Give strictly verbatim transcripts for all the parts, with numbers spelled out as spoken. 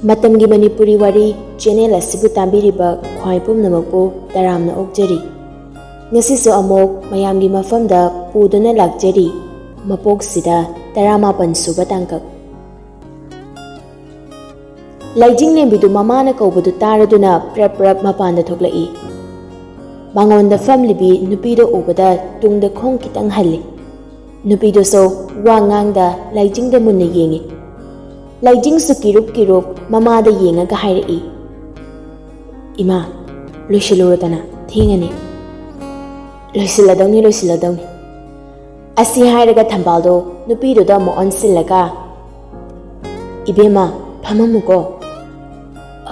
ꯃꯇꯝꯒꯤ ꯃꯅꯤꯄꯨꯔꯤ ꯋꯥꯔꯤ ꯆꯦꯅꯦꯜ ꯑꯁꯤꯕꯨ ꯇꯥꯕꯤꯔꯤꯕ ꯈ꯭ꯋꯥꯏ ꯄꯨꯝꯅꯃꯛꯄꯨ ꯇꯔꯥꯝꯅ ꯑꯣꯛꯆꯔꯤ꯫ ꯉꯁꯤꯁꯨ ꯑꯃꯨꯛ ꯃꯌꯥꯝꯒꯤ ꯃꯐꯝꯗ ꯄꯨꯗꯨꯅ ꯂꯥꯛꯆꯔꯤ ꯃꯄꯣꯛꯁꯤꯗ ꯇꯔꯥꯃꯥꯄꯟ ꯁꯨꯕ ꯇꯥꯡꯀꯛ꯫ ꯂꯥꯏꯖꯤꯡꯂꯦꯝꯕꯤꯗꯨ ꯃꯃꯥꯅ ꯀꯧꯕꯗꯨ ꯇꯥꯔꯗꯨꯅ ꯄ꯭ꯔꯞ ꯄ꯭ꯔꯞ ꯃꯄꯥꯟꯗ ꯊꯣꯛꯂꯛꯏ꯫ ꯃꯉꯣꯟꯗ ꯐꯝꯂꯤꯕꯤ ꯅꯨꯄꯤꯗꯨ ꯎꯕꯗ ꯇꯨꯡꯗ ꯈꯣꯡ ꯈꯤꯇꯪ ꯍꯜꯂꯤ꯫ ꯅꯨꯄꯤꯗꯨꯁꯨ ꯋꯥ ꯉꯥꯡꯗ ꯂꯥꯏꯖꯤꯡꯗ ꯃꯨꯟꯅ ꯌꯦꯡꯏ꯫ ꯂꯥꯏꯖꯤꯡꯁꯨ ꯀꯤꯔꯨꯞ ꯀꯤꯔꯨꯞ ꯃꯃꯥꯗ ꯌꯦꯡꯉꯒ ꯍꯥꯏꯔꯛꯏ, "ꯏꯃꯥ, ꯂꯣꯏꯁꯤꯜꯂꯨꯔꯗꯅ, ꯊꯦꯡꯉꯅꯤ꯫" "ꯂꯣꯏꯁꯤꯜꯂꯗꯧꯅꯤ, ꯂꯣꯏꯁꯤꯜꯂꯗꯧꯅꯤ꯫" ꯑꯁꯤ ꯍꯥꯏꯔꯒ ꯊꯝꯕꯥꯜꯗꯣ ꯅꯨꯄꯤꯗꯨꯗ ꯑꯃꯨꯛ ꯑꯣꯟꯁꯤꯜꯂꯒ, "ꯏꯕꯦꯝꯃ, ꯐꯝꯃꯝꯃꯨꯀꯣ꯫"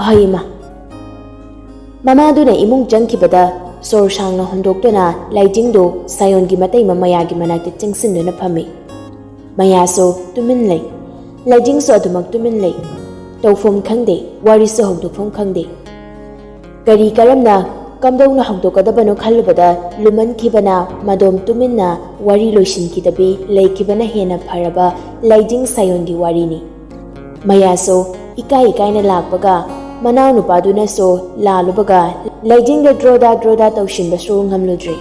"ꯍꯣꯏ, ꯏꯃꯥ꯫" ꯃꯃꯥꯗꯨꯅ ꯏꯃꯨꯡ ꯆꯪꯈꯤꯕꯗ ꯁꯣꯔ ꯁꯥꯡꯅ ꯍꯣꯟꯗꯣꯛꯇꯨꯅ ꯂꯥꯏꯖꯤꯡꯗꯨ ꯁꯥꯌꯣꯟꯒꯤ ꯃꯇꯩ ꯃꯌꯥꯒꯤ ꯃꯅꯥꯛꯇ ꯆꯪꯁꯤꯟꯗꯨꯅ ꯐꯝꯃꯤ꯫ ꯃꯌꯥꯁꯨ ꯇꯨꯃꯤꯟ ꯂꯩ꯫ ꯂꯥꯏꯖꯤꯡꯁꯨ ꯑꯗꯨꯃꯛ ꯇꯨꯃꯤꯟ ꯂꯩ꯫ ꯇꯧꯐꯝ ꯈꯪꯗꯦ, ꯋꯥꯔꯤꯁꯨ ꯍꯧꯗꯣꯛꯐꯝ ꯈꯪꯗꯦ꯫ ꯀꯔꯤ ꯀꯔꯝꯅ ꯀꯝꯗꯧꯅ ꯍꯧꯗꯣꯛꯀꯗꯕꯅꯣ ꯈꯜꯂꯨꯕꯗ ꯂꯨꯃꯟꯈꯤꯕꯅ ꯃꯗꯣꯝ ꯇꯨꯃꯤꯟꯅ ꯋꯥꯔꯤ ꯂꯣꯏꯁꯤꯟꯈꯤꯗꯕꯤ ꯂꯩꯈꯤꯕꯅ ꯍꯦꯟꯅ ꯐꯔꯕ ꯂꯥꯏꯖꯤꯡ ꯁꯥꯌꯣꯟꯒꯤ ꯋꯥꯔꯤꯅꯤ꯫ ꯃꯌꯥꯁꯨ ꯏꯀꯥꯏ ꯏꯀꯥꯏꯅ ꯂꯥꯛꯄꯒ ꯃꯅꯥꯎꯅꯨꯄꯥꯗꯨꯅꯁꯨ ꯂꯥꯜꯂꯨꯕꯒ ꯂꯥꯏꯖꯤꯡꯗ ꯗ꯭ꯔꯣꯗꯥ ꯗ꯭ꯔꯣꯗꯥ ꯇꯧꯁꯤꯟꯕꯁꯨ ꯉꯝꯂꯨꯗ꯭ꯔꯦ꯫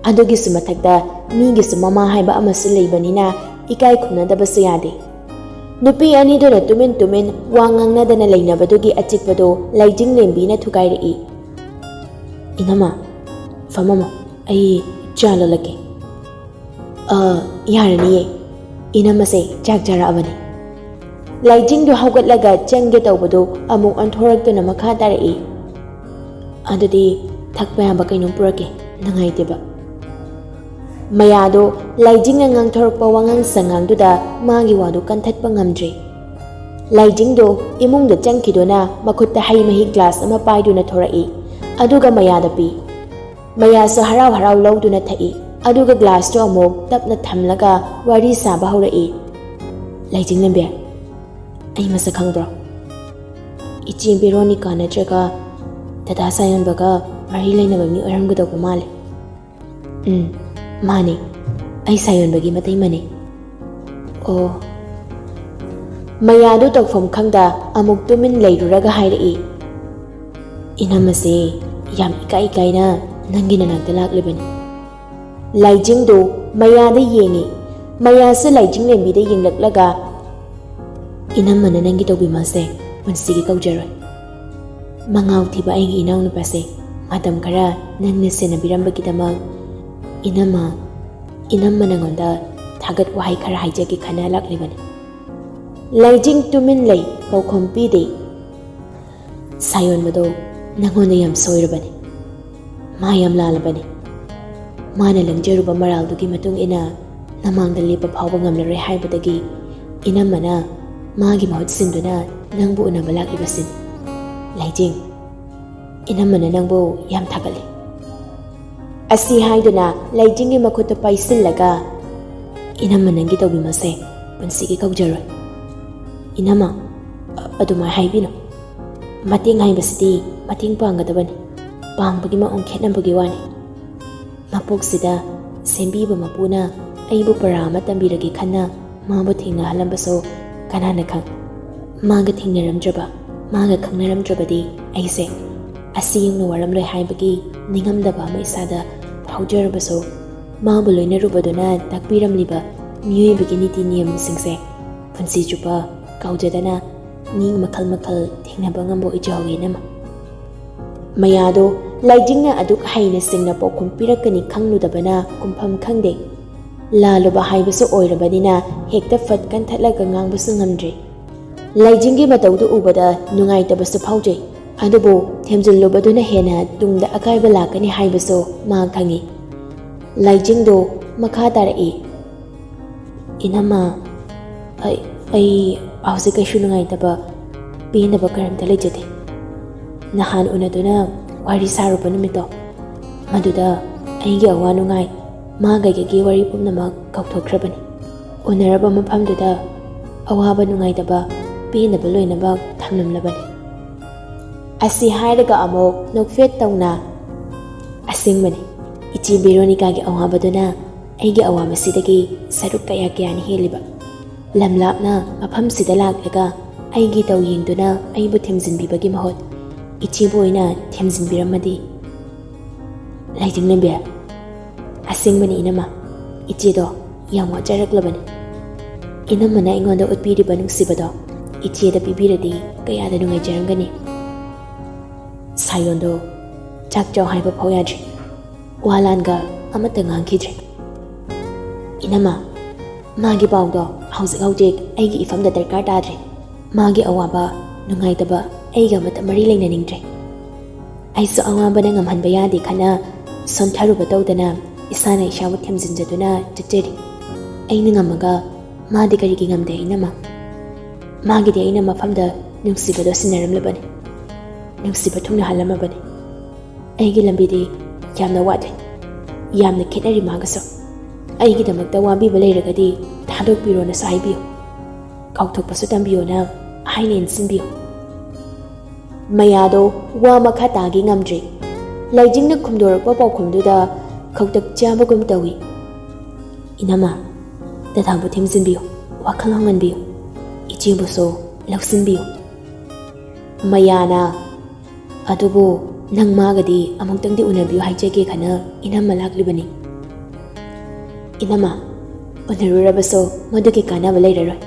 ꯑꯗꯨꯒꯤꯁꯨ ꯃꯊꯛꯇ ꯃꯤꯒꯤꯁꯨ ꯃꯃꯥ ꯍꯥꯏꯕ ꯑꯃꯁꯨ ꯂꯩꯕꯅꯤꯅ ꯏꯀꯥꯏ ꯈꯨꯝꯅꯗꯕꯁꯨ ꯌꯥꯗꯦ꯫ ꯅꯨꯄꯤ ꯑꯅꯤꯗꯨꯅ ꯇꯨꯃꯤꯟ ꯇꯨꯃꯤꯟ ꯋꯥ ꯉꯥꯡꯅꯗꯅ ꯂꯩꯅꯕꯗꯨꯒꯤ ꯑꯆꯤꯛꯄꯗꯨ ꯂꯥꯏꯖꯤꯡꯂꯦꯝꯕꯤꯅ ꯊꯨꯒꯥꯏꯔꯛꯏ꯫ "ꯏꯅꯝꯃ, ꯐꯝꯃꯝꯃꯣ, ꯑꯩ ꯆꯥ ꯂꯣꯜꯂꯛꯀꯦ꯫" "ꯑ, ꯌꯥꯔꯅꯤꯌꯦ, ꯏꯅꯝꯃꯁꯦ ꯆꯥꯛ ꯆꯥꯔꯛꯑꯕꯅꯤ꯫" ꯂꯥꯏꯖꯤꯡꯗꯨ ꯍꯧꯒꯠꯂꯒ ꯆꯪꯒꯦ ꯇꯧꯕꯗꯨ ꯑꯃꯨꯛ ꯑꯣꯟꯊꯣꯔꯛꯇꯨꯅ ꯃꯈꯥ ꯇꯥꯔꯛꯏ, "ꯑꯗꯨꯗꯤ ꯊꯛꯄ ꯌꯥꯕ ꯀꯩꯅꯣꯝ ꯄꯨꯔꯛꯀꯦ, ꯅꯨꯡꯉꯥꯏꯇꯦꯕ꯫" ꯃꯌꯥꯗꯣ ꯂꯥꯏꯖꯤꯡꯅ ꯉꯥꯡꯊꯣꯔꯛꯄ ꯋꯥꯉꯥꯡ ꯁꯉꯥꯡꯗꯨꯗ ꯃꯥꯒꯤ ꯋꯥꯗꯨ ꯀꯟꯊꯠꯄ ꯉꯝꯗ꯭ꯔꯦ꯫ ꯂꯥꯏꯖꯤꯡꯗꯣ ꯏꯃꯨꯡꯗ ꯆꯪꯈꯤꯗꯨꯅ ꯃꯈꯨꯠꯇ ꯍꯩ ꯃꯍꯤ ꯒ꯭ꯂꯥꯁ ꯑꯃ ꯄꯥꯏꯗꯨꯅ ꯊꯣꯔꯛꯏ, ꯑꯗꯨꯒ ꯃꯌꯥꯗ ꯄꯤ꯫ ꯃꯌꯥꯁꯨ ꯍꯔꯥꯎ ꯍꯔꯥꯎ ꯂꯧꯗꯨꯅ ꯊꯛꯏ, ꯑꯗꯨꯒ ꯒ꯭ꯂꯥꯁꯇꯨ ꯑꯃꯨꯛ ꯇꯞꯅ ꯊꯝꯂꯒ ꯋꯥꯔꯤ ꯁꯥꯕ ꯍꯧꯔꯛꯏ꯫ "ꯂꯥꯏꯖꯤꯡꯂꯦꯝꯕꯤ, ꯑꯩ ꯃꯁꯛ ꯈꯪꯕ꯭ꯔꯣ? ꯏꯆꯦ ꯕꯦꯔꯣꯅꯤꯀꯥ ꯅꯠꯇ꯭ꯔꯒ ꯗꯗꯥ ꯁꯥꯌꯣꯟꯕꯒ ꯃꯔꯤ ꯂꯩꯅꯕ ꯃꯤ ꯑꯣꯏꯔꯝꯒꯗꯧꯕ ꯃꯥꯜꯂꯦ꯫" "ꯎꯝ, ꯃꯥꯅꯦ, ꯑꯩ ꯁꯥꯌꯣꯟꯕꯒꯤ ꯃꯇꯩꯃꯅꯦ꯫" "ꯑꯣ꯫" ꯃꯌꯥꯗꯨ ꯇꯧꯐꯝ ꯈꯪꯗ ꯑꯃꯨꯛ ꯇꯨꯃꯤꯟ ꯂꯩꯔꯨꯔꯒ ꯍꯥꯏꯔꯛꯏ, "ꯏꯅꯝꯃꯁꯦ ꯌꯥꯝ ꯏꯀꯥꯏ ꯏꯀꯥꯏꯅ ꯅꯪꯒꯤ ꯅꯅꯥꯛꯇ ꯂꯥꯛꯂꯤꯕꯅꯤ꯫" ꯂꯥꯏꯖꯤꯡꯗꯨ ꯃꯌꯥꯗ ꯌꯦꯡꯉꯤ꯫ ꯃꯌꯥꯁꯨ ꯂꯥꯏꯖꯤꯡ ꯂꯦꯝꯕꯤꯗ ꯌꯦꯡꯂꯛꯂꯒ, "ꯏꯅꯝꯃꯅ ꯅꯪꯒꯤ ꯇꯧꯕꯤꯃꯜꯁꯦ ꯄꯨꯟꯁꯤꯒꯤ ꯀꯧꯖꯔꯣꯏ꯫ ꯃꯉꯥꯎ ꯊꯤꯕ ꯑꯩꯒꯤ ꯏꯅꯥꯎꯅꯨꯄꯥꯁꯦ ꯃꯇꯝ ꯈꯔ ꯅꯪꯅ ꯁꯦꯟꯅꯕꯤꯔꯝꯕꯒꯤꯗꯃꯛ ꯏꯅꯝꯃ, ꯏꯅꯝꯃ ꯅꯉꯣꯟꯗ ꯊꯥꯒꯠ ꯋꯥꯍꯩ ꯈꯔ ꯍꯥꯏꯖꯒꯦ ꯈꯟꯅ ꯂꯥꯛꯂꯤꯕꯅꯤ꯫" ꯂꯥꯏꯖꯤꯡ ꯇꯨꯃꯤꯟ ꯂꯩ, ꯄꯥꯎꯈꯨꯝ ꯄꯤꯗꯦ꯫ "ꯁꯥꯌꯣꯟꯕꯗꯣ ꯅꯉꯣꯟꯗ ꯌꯥꯝ ꯁꯣꯏꯔꯕꯅꯤ꯫ ꯃꯥ ꯌꯥꯝ ꯂꯥꯜꯂꯕꯅꯤ꯫ ꯃꯥꯅ ꯂꯪꯖꯔꯨꯕ ꯃꯔꯥꯜꯗꯨꯒꯤ ꯃꯇꯨꯡ ꯏꯟꯅ ꯅꯃꯥꯡꯗ ꯂꯦꯞꯄ ꯐꯥꯎꯕ ꯉꯝꯂꯔꯣꯏ ꯍꯥꯏꯕꯗꯒꯤ ꯏꯅꯝꯃꯅ ꯃꯥꯒꯤ ꯃꯍꯨꯠ ꯁꯤꯟꯗꯨꯅ ꯅꯪꯕꯨ ꯎꯅꯕ ꯂꯥꯛꯂꯤꯕꯁꯤꯅꯤ꯫ ꯂꯥꯏꯖꯤꯡ, ꯏꯅꯝꯃꯅ ꯅꯪꯕꯨ ꯌꯥꯝ ꯊꯥꯒꯠꯂꯤ꯫" ꯑꯁꯤ ꯍꯥꯏꯗꯨꯅ ꯂꯥꯏꯖꯤꯡꯒꯤ ꯃꯈꯨꯠꯇ ꯄꯥꯏꯁꯤꯜꯂꯒ, "ꯏꯅꯝꯃ ꯅꯪꯒꯤ ꯇꯧꯕꯤꯃꯜꯁꯦ ꯄꯨꯟꯁꯤꯒꯤ ꯀꯧꯖꯔꯣꯏ꯫ ꯏꯅꯝꯃ, ꯑ-, ꯑꯗꯨꯃꯥꯏ ꯍꯥꯏꯕꯤꯅꯨ꯫ ꯃꯇꯦꯡ ꯍꯥꯏꯕꯁꯤꯗꯤ ꯃꯇꯦꯡ ꯄꯥꯡꯒꯗꯕꯅꯤ꯫ ꯄꯥꯡꯕꯒꯤ ꯃꯑꯣꯡ ꯈꯦꯠꯅꯕꯒꯤ ꯋꯥꯅꯤ꯫ ꯃꯄꯣꯛꯁꯤꯗ ꯁꯦꯝꯕꯤꯕ ꯃꯄꯨꯅ ꯑꯩꯕꯨ ꯄꯔꯥ ꯑꯃ ꯇꯝꯕꯤꯔꯒꯦ ꯈꯟꯅ ꯃꯥꯕꯨ ꯊꯦꯡꯅꯍꯜꯂꯝꯕꯁꯨ ꯀꯅꯥꯅ ꯈꯪ? ꯃꯥꯒ ꯊꯦꯡꯅꯔꯝꯗ꯭ꯔꯕ, ꯃꯥꯒ ꯈꯪꯅꯔꯝꯗ꯭ꯔꯕꯗꯤ ꯑꯩꯁꯦ ꯑꯁꯤ ꯌꯧꯅ ꯋꯥꯔꯝꯂꯣꯏ ꯍꯥꯏꯕꯒꯤ ꯅꯤꯡꯉꯝꯗꯕ ꯑꯃ ꯏꯁꯥꯗ ꯐꯥꯎꯖꯔꯕꯁꯨ, ꯃꯥꯕꯨ ꯂꯣꯏꯅꯔꯨꯕꯗꯨꯅ ꯇꯥꯛꯄꯤꯔꯝꯂꯤꯕ ꯃꯤꯑꯣꯏꯕꯒꯤ ꯅꯤꯇꯤ ꯅꯤꯌꯝꯁꯤꯡꯁꯦ ꯄꯨꯟꯁꯤ ꯆꯨꯞꯄ ꯀꯥꯎꯖꯗꯅ ꯃꯤ ꯃꯈꯜ ꯃꯈꯜ ꯊꯦꯡꯅꯕ ꯉꯝꯕ ꯑꯣꯏꯖꯍꯧꯒꯦ, ꯏꯅꯝꯃ꯫" ꯃꯌꯥꯗꯣ ꯂꯥꯏꯖꯤꯡꯅ ꯑꯗꯨꯛ ꯍꯩꯅ ꯁꯤꯡꯅ ꯄꯥꯎꯈꯨꯝ ꯄꯤꯔꯛꯀꯅꯤ ꯈꯪꯂꯨꯗꯕꯅ ꯈꯨꯝꯐꯝ ꯈꯪꯗꯦ꯫ ꯂꯥꯜꯂꯨꯕ ꯍꯥꯏꯕꯁꯨ ꯑꯣꯏꯔꯕꯅꯤꯅ ꯍꯦꯛꯇ ꯐꯠ ꯀꯟꯊꯠꯂꯒ ꯉꯥꯡꯕꯁꯨ ꯉꯝꯗ꯭ꯔꯦ꯫ ꯂꯥꯏꯖꯤꯡꯒꯤ ꯃꯇꯧꯗꯨ ꯎꯕꯗ ꯅꯨꯡꯉꯥꯏꯇꯕꯁꯨ ꯐꯥꯎꯖꯩ, ꯑꯗꯨꯕꯨ ꯊꯦꯝꯖꯤꯜꯂꯨꯕꯗꯨꯅ ꯍꯦꯟꯅ ꯇꯨꯡꯗ ꯑꯀꯥꯏꯕ ꯂꯥꯛꯀꯅꯤ ꯍꯥꯏꯕꯁꯨ ꯃꯥ ꯈꯪꯏ꯫ ꯂꯥꯏꯖꯤꯡꯗꯨ ꯃꯈꯥ ꯇꯥꯔꯛꯏ, "ꯏꯅꯝꯃ, ꯑꯩ, ꯑꯩ ꯍꯧꯖꯤꯛ ꯀꯩꯁꯨ ꯅꯨꯡꯉꯥꯏꯇꯕ, ꯄꯦꯟꯗꯕ ꯀꯔꯤꯝꯇ ꯂꯩꯖꯗꯦ꯫ ꯅꯍꯥꯟ ꯎꯅꯗꯨꯅ ꯋꯥꯔꯤ ꯁꯥꯔꯨꯕ ꯅꯨꯃꯤꯠꯇꯣ, ꯃꯗꯨꯗ ꯑꯩꯒꯤ ꯑꯋꯥ ꯅꯨꯡꯉꯥꯏ, ꯃꯥꯒ ꯑꯩꯒꯤ ꯋꯥꯔꯤ ꯄꯨꯝꯅꯃꯛ ꯀꯥꯎꯊꯣꯛꯈ꯭ꯔꯕꯅꯤ꯫ ꯎꯅꯔꯕ ꯃꯐꯝꯗꯨꯗ ꯑꯋꯥꯕ ꯅꯨꯡꯉꯥꯏꯇꯕ, ꯄꯦꯟꯗꯕ ꯂꯣꯏꯅꯃꯛ ꯊꯝꯂꯝꯂꯕꯅꯤ꯫" ꯑꯁꯤ ꯍꯥꯏꯔꯒ ꯑꯃꯨꯛ ꯅꯣꯛꯐꯦꯠ ꯇꯧꯅ, "ꯑꯁꯦꯡꯕꯅꯤ, ꯏꯆꯦ ꯕꯦꯔꯣꯅꯤꯀꯥꯒꯤ ꯑꯋꯥꯕꯗꯨꯅ ꯑꯩꯒꯤ ꯑꯋꯥꯕꯁꯤꯗꯒꯤ ꯁꯔꯨꯛ ꯀꯌꯥ ꯀꯌꯥꯅꯤ ꯍꯦꯜꯂꯤꯕ꯫ ꯂꯝ ꯂꯥꯞꯅ ꯃꯐꯝꯁꯤꯗ ꯂꯥꯛꯂꯒ ꯑꯩꯒꯤ ꯇꯧ ꯌꯦꯡꯗꯨꯅ ꯑꯩꯕꯨ ꯊꯦꯝꯖꯤꯟꯕꯤꯕꯒꯤ ꯃꯍꯨꯠ ꯏꯆꯦꯕꯨ ꯑꯣꯏꯅ ꯊꯦꯝꯖꯤꯟꯕꯤꯔꯝꯃꯗꯤ꯫ ꯂꯩꯖꯤꯡꯂꯦꯝꯕꯤ, ꯑꯁꯦꯡꯕꯅꯤ ꯏꯅꯝꯃ, ꯏꯆꯦꯗꯣ ꯌꯥꯝ ꯋꯥꯖꯔꯛꯂꯕꯅꯤ꯫ ꯏꯅꯝꯃꯅ ꯑꯩꯉꯣꯟꯗ ꯎꯠꯄꯤꯔꯤꯕ ꯅꯨꯡꯁꯤꯕꯗꯣ ꯏꯆꯦꯗ ꯄꯤꯕꯤꯔꯗꯤ ꯀꯌꯥꯗ ꯅꯨꯡꯉꯥꯏꯖꯔꯝꯒꯅꯤ꯫ ꯁꯥꯌꯣꯟꯗꯣ ꯆꯥꯛ ꯆꯥꯎ ꯍꯥꯏꯕ ꯐꯥꯎ ꯌꯥꯗ꯭ꯔꯤ꯫ ꯋꯥ ꯂꯥꯟꯒ ꯑꯃꯠꯇ ꯉꯥꯡꯈꯤꯗ꯭ꯔꯦ꯫ ꯏꯅꯝꯃ, ꯃꯥꯒꯤ ꯄꯥꯎꯗꯣ ꯍꯧꯖꯤꯛ ꯍꯧꯖꯤꯛ ꯑꯩꯒꯤ ꯏꯐꯝꯗ ꯗꯔꯀꯥꯔ ꯇꯥꯗ꯭ꯔꯦ꯫ ꯃꯥꯒꯤ ꯑꯋꯥꯕ, ꯅꯨꯡꯉꯥꯏꯇꯕ ꯑꯩꯒ ꯑꯃꯠꯇ ꯃꯔꯤ ꯂꯩꯅꯅꯤꯡꯗ꯭ꯔꯦ꯫ ꯑꯩꯁꯨ ꯑꯋꯥꯕꯅ ꯉꯝꯍꯟꯕ ꯌꯥꯗꯦ ꯈꯟꯅ ꯁꯣꯟꯊꯔꯨꯕ ꯇꯧꯗꯅ ꯏꯁꯥꯅ ꯏꯁꯥꯕꯨ ꯊꯦꯝꯖꯤꯟꯖꯗꯨꯅ ꯆꯠꯆꯔꯤ꯫ ꯑꯩꯅ ꯉꯝꯃꯒ ꯃꯥꯗꯤ ꯀꯔꯤꯒꯤ ꯉꯝꯗꯦ ꯏꯅꯝꯃ? ꯃꯥꯒꯤꯗꯤ ꯑꯩꯅ ꯃꯐꯝꯗ ꯅꯨꯡꯁꯤꯕꯗꯣ ꯁꯤꯟꯅꯔꯝꯂꯕꯅꯤ꯫ ꯅꯨꯡꯁꯤꯕ ꯊꯨꯡꯅꯍꯜꯂꯝꯃꯕꯅꯤ꯫ ꯑꯩꯒꯤ ꯂꯝꯕꯤꯗꯤ ꯌꯥꯝꯅ ꯋꯥꯠꯂꯤ꯫ ꯌꯥꯝꯅ ꯈꯦꯠꯅꯔꯤ ꯃꯥꯒꯁꯨ꯫ ꯑꯩꯒꯤꯗꯃꯛꯇ ꯋꯥꯕꯤꯕ ꯂꯩꯔꯒꯗꯤ ꯊꯥꯗꯣꯛꯄꯤꯔꯣꯅꯁꯨ ꯍꯥꯏꯕꯤꯌꯨ꯫ ꯀꯥꯎꯊꯣꯛꯄꯁꯨ ꯇꯝꯕꯤꯌꯣꯅ ꯍꯥꯏꯅ ꯏꯟꯁꯤꯟꯕꯤꯌꯨ꯫ ꯃꯌꯥꯗꯣ ꯋꯥ ꯃꯈꯥ ꯇꯥꯒꯦ ꯉꯝꯗ꯭ꯔꯦ꯫ ꯂꯩꯖꯤꯡꯅ ꯈꯨꯝꯗꯣꯔꯛꯄ ꯄꯥꯎꯈꯨꯝꯗꯨꯗ ꯈꯧꯇꯛ ꯆꯥꯕꯒꯨꯝ ꯇꯧꯏ꯫ ꯏꯅꯝꯃ, ꯗꯗꯥꯕꯨ ꯊꯦꯝꯖꯤꯟꯕꯤꯌꯨ, ꯋꯥꯈꯜ ꯍꯣꯡꯍꯟꯕꯤꯌꯨ, ꯏꯆꯦꯕꯨꯁꯨ ꯂꯧꯁꯤꯟꯕꯤꯌꯨ꯫ ꯃꯌꯥꯅ, ꯑꯗꯨꯕꯨ ꯅꯪ ꯃꯥꯒꯗꯤ ꯑꯃꯨꯛꯇꯪꯗꯤ ꯎꯅꯕꯤꯌꯨ ꯍꯥꯏꯖꯒꯦ ꯈꯟꯅ ꯏꯅꯝꯃ ꯂꯥꯛꯂꯤꯕꯅꯤ꯫ ꯏꯅꯝꯃ, ꯎꯅꯔꯨꯔꯕꯁꯨ ꯃꯗꯨꯒꯤ ꯀꯥꯟꯅꯕ ꯂꯩꯔꯔꯣꯏ꯫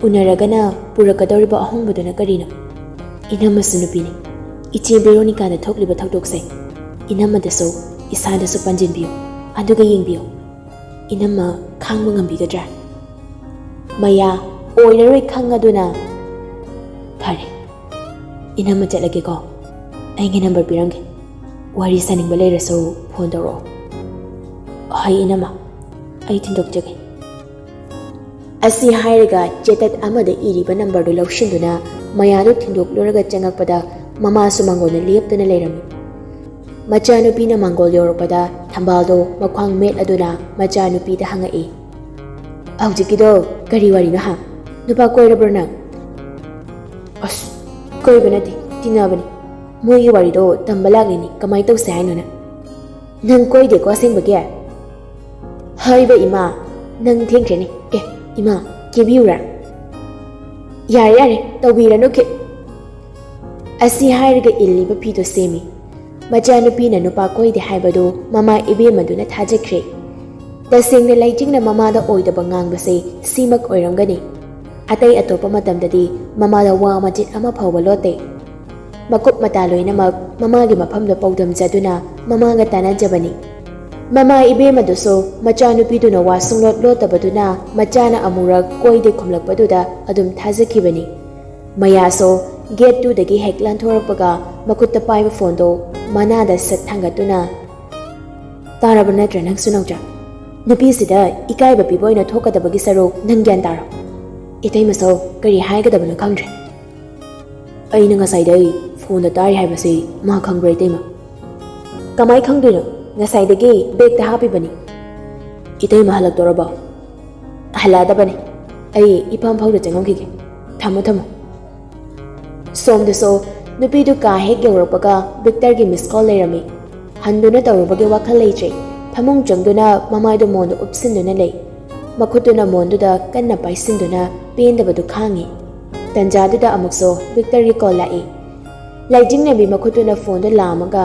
ꯎꯅꯔꯒꯅ ꯄꯨꯔꯛꯀꯗꯧꯔꯤꯕ ꯑꯍꯣꯡꯕꯗꯨꯅ ꯀꯔꯤꯅꯣ? ꯏꯅꯝꯃꯁꯨ ꯅꯨꯄꯤꯅꯤ꯫ ꯏꯆꯦ ꯕꯦꯔꯣꯅꯤꯀꯥꯗ ꯊꯣꯛꯂꯤꯕ ꯊꯧꯗꯣꯛꯁꯦ ꯏꯅꯝꯃꯗꯁꯨ ꯏꯁꯥꯗꯁꯨ ꯄꯟꯁꯤꯟꯕꯤꯌꯨ, ꯑꯗꯨꯒ ꯌꯦꯡꯕꯤꯌꯨ, ꯏꯅꯝꯃ ꯈꯥꯡꯕ ꯉꯝꯕꯤꯒꯗ꯭ꯔꯥ? ꯃꯌꯥ, ꯑꯣꯏꯔꯔꯣꯏ ꯈꯪꯉꯗꯨꯅ꯫ ꯐꯔꯦ, ꯏꯅꯝꯃ ꯆꯠꯂꯒꯦꯀꯣ꯫ ꯑꯩꯒꯤ ꯅꯝꯕꯔ ꯄꯤꯔꯝꯒꯦ꯫ ꯋꯥꯔꯤ ꯁꯥꯅꯤꯡꯕ ꯂꯩꯔꯁꯨ ꯐꯣꯟ ꯇꯧꯔꯛꯑꯣ꯫ ꯍꯣꯏ ꯏꯅꯝꯃ, ꯑꯩ ꯊꯤꯟꯗꯣꯛꯆꯒꯦ꯫ ꯑꯁꯤ ꯍꯥꯏꯔꯒ ꯆꯦꯇꯠ ꯑꯃꯗ ꯏꯔꯤꯕ ꯅꯝꯕꯔꯗꯨ ꯂꯧꯁꯤꯟꯗꯨꯅ ꯃꯌꯥꯗꯨ ꯊꯤꯟꯗꯣꯛꯂꯨꯔꯒ ꯆꯪꯉꯛꯄꯗ ꯃꯃꯥꯁꯨ ꯃꯥꯡꯒꯣꯜꯅ ꯂꯦꯞꯇꯨꯅ ꯂꯩꯔꯝꯃꯤ꯫ ꯃꯆꯥꯅꯨꯄꯤꯅ ꯃꯥꯡꯒꯣꯜ ꯌꯧꯔꯛꯄꯗ ꯊꯝꯕꯥꯜꯗꯣ ꯃꯈ꯭ꯋꯥꯡ ꯃꯦꯠꯂꯗꯨꯅ ꯃꯆꯥꯅꯨꯄꯤꯗ ꯍꯪꯉꯛꯏ, "ꯍꯧꯖꯤꯛꯀꯤꯗꯣ ꯀꯔꯤ ꯋꯥꯔꯤꯅꯣ ꯍꯥ? ꯅꯨꯄꯥ ꯀꯣꯏꯔꯕ꯭ꯔꯣ ꯅꯪ?" "ꯑꯁ, ꯀꯣꯏꯕ ꯅꯠꯇꯦ, ꯇꯤꯟꯅꯕꯅꯤ꯫ ꯃꯣꯏꯒꯤ ꯋꯥꯔꯤꯗꯣ ꯇꯝꯕ ꯂꯥꯛꯂꯤꯅꯤ, ꯀꯃꯥꯏ ꯇꯧꯁꯦ ꯍꯥꯏꯅꯣ ꯅꯪ?" "ꯅꯪ ꯀꯣꯏꯗꯦꯀꯣ ꯑꯁꯦꯡꯕꯒꯤ?" "ꯍꯩꯕ ꯏꯃꯥ, ꯅꯪ ꯊꯦꯡꯈ꯭ꯔꯦꯅꯦ꯫ ꯑꯦ ꯏꯃꯥ, ꯏꯕꯤꯌꯨꯔꯥ? ꯌꯥꯔꯦ, ꯌꯥꯔꯦ, ꯇꯧꯕꯤꯔꯅꯨ ꯈꯤꯠ꯫ ꯑꯁꯤ ꯍꯥꯏꯔꯒ ꯏꯜꯂꯤꯕ ꯐꯤꯗꯣ ꯁꯦꯝꯃꯤ꯫ ꯃꯆꯥꯅꯨꯄꯤꯅ ꯅꯨꯄꯥ ꯀꯣꯏꯗꯦ ꯍꯥꯏꯕꯗꯨ ꯃꯃꯥ ꯏꯕꯦꯝꯃꯗꯨꯅ ꯊꯥꯖꯈ꯭ꯔꯦ꯫ ꯇꯁꯦꯡꯅ ꯂꯩꯖꯤꯡꯅ ꯃꯃꯥꯗ ꯑꯣꯏꯗꯕ ꯉꯥꯡꯕꯁꯦ ꯁꯤꯃꯛ ꯑꯣꯏꯔꯝꯒꯅꯤ꯫ ꯑꯇꯩ ꯑꯇꯣꯞꯄ ꯃꯇꯝꯗꯗꯤ ꯃꯃꯥꯗ ꯋꯥ ꯃꯆꯤꯠ ꯑꯃ ꯐꯥꯎꯕ ꯂꯣꯠꯇꯦ꯫ ꯃꯀꯨꯞ ꯃꯇꯥ ꯂꯣꯏꯅꯃꯛ ꯃꯃꯥꯒꯤ ꯃꯐꯝꯗ ꯄꯥꯎꯗꯝꯖꯗꯨꯅ ꯃꯃꯥꯒ ꯇꯥꯟꯅꯖꯕꯅꯤ꯫ ꯃꯃꯥ ꯏꯕꯦꯝꯃꯗꯨꯁꯨ ꯃꯆꯥꯅꯨꯄꯤꯗꯨꯅ ꯋꯥ ꯁꯨꯡꯂꯣꯠ ꯂꯣꯠꯇꯕꯗꯨꯅ ꯃꯆꯥꯅ ꯑꯃꯨꯔꯛ ꯀꯣꯏꯗꯦ ꯈꯨꯝꯂꯛꯄꯗꯨꯗ ꯑꯗꯨꯝ ꯊꯥꯖꯈꯤꯕꯅꯤ꯫ ꯃꯌꯥꯁꯨ ꯒꯦꯠꯇꯨꯗꯒꯤ ꯍꯦꯛ ꯂꯥꯟꯊꯣꯔꯛꯄꯒ ꯃꯈꯨꯠꯇ ꯄꯥꯏꯕ ꯐꯣꯟꯗꯣ ꯃꯅꯥꯗ ꯁꯠ ꯊꯥꯡꯒꯠꯇꯨꯅ, "ꯇꯥꯔꯕ ꯅꯠꯇ꯭ꯔ ꯅꯪꯁꯨ, ꯅꯥꯎꯆꯥ? ꯅꯨꯄꯤꯁꯤꯗ ꯏꯀꯥꯏꯕ ꯄꯤꯕ ꯑꯣꯏꯅ ꯊꯣꯛꯀꯗꯕꯒꯤ ꯁꯔꯨꯛ ꯅꯪ ꯒ꯭ꯌꯥꯟ ꯇꯥꯔꯣ꯫ ꯏꯇꯩꯃꯁꯨ ꯀꯔꯤ ꯍꯥꯏꯒꯗꯕꯅꯣ ꯈꯪꯗ꯭ꯔꯦ꯫ ꯑꯩꯅ ꯉꯁꯥꯏꯗꯩ ꯐꯣꯟꯗ ꯇꯥꯔꯤ ꯍꯥꯏꯕꯁꯤ ꯃꯥ ꯈꯪꯕ꯭ꯔꯥ, ꯏꯇꯩꯃ?" "ꯀꯃꯥꯏ ꯈꯪꯗꯣꯏꯅꯣ? ꯉꯁꯥꯏꯗꯒꯤ ꯕꯦꯒꯇ ꯍꯥꯞꯄꯤꯕꯅꯤ꯫" "ꯏꯇꯩꯃ ꯍꯜꯂꯛꯇꯣꯔꯕꯣ?" "ꯍꯜꯂꯛꯑꯗꯕꯅꯤ꯫ ꯑꯩ ꯏꯐꯝ ꯐꯥꯎꯗ ꯆꯪꯉꯝꯈꯤꯒꯦ꯫ ꯊꯝꯃꯣ, ꯊꯝꯃꯣ꯫" ꯁꯣꯝꯗꯁꯨ ꯅꯨꯄꯤꯗꯨ ꯀꯥ ꯍꯦꯛ ꯌꯧꯔꯛꯄꯒ ꯕꯤꯛꯇꯔꯒꯤ ꯃꯤꯁ ꯀꯣꯜ ꯂꯩꯔꯝꯃꯤ꯫ ꯍꯟꯗꯨꯅ ꯇꯧꯔꯨꯕꯒꯤ ꯋꯥꯈꯜ ꯂꯩꯇ꯭ꯔꯦ꯫ ꯐꯃꯨꯡ ꯆꯪꯗꯨꯅ ꯃꯃꯥꯏꯗꯨ ꯃꯣꯟꯗ ꯎꯞꯁꯤꯟꯗꯨꯅ ꯂꯩ꯫ ꯃꯈꯨꯠꯇꯨꯅ ꯃꯣꯟꯗꯨꯗ ꯀꯟꯅ ꯄꯥꯏꯁꯤꯟꯗꯨꯅ ꯄꯦꯟꯗꯕꯗꯨ ꯈꯥꯡꯉꯤ꯫ ꯇꯟꯖꯥꯗꯨꯗ ꯑꯃꯨꯛꯁꯨ ꯕꯤꯛꯇꯔꯒꯤ ꯀꯣꯜ ꯂꯥꯛꯏ꯫ ꯂꯥꯏꯖꯤꯡꯂꯦꯝꯕꯤ ꯃꯈꯨꯠꯇꯨꯅ ꯐꯣꯟꯗꯨ ꯂꯥꯝꯃꯒ,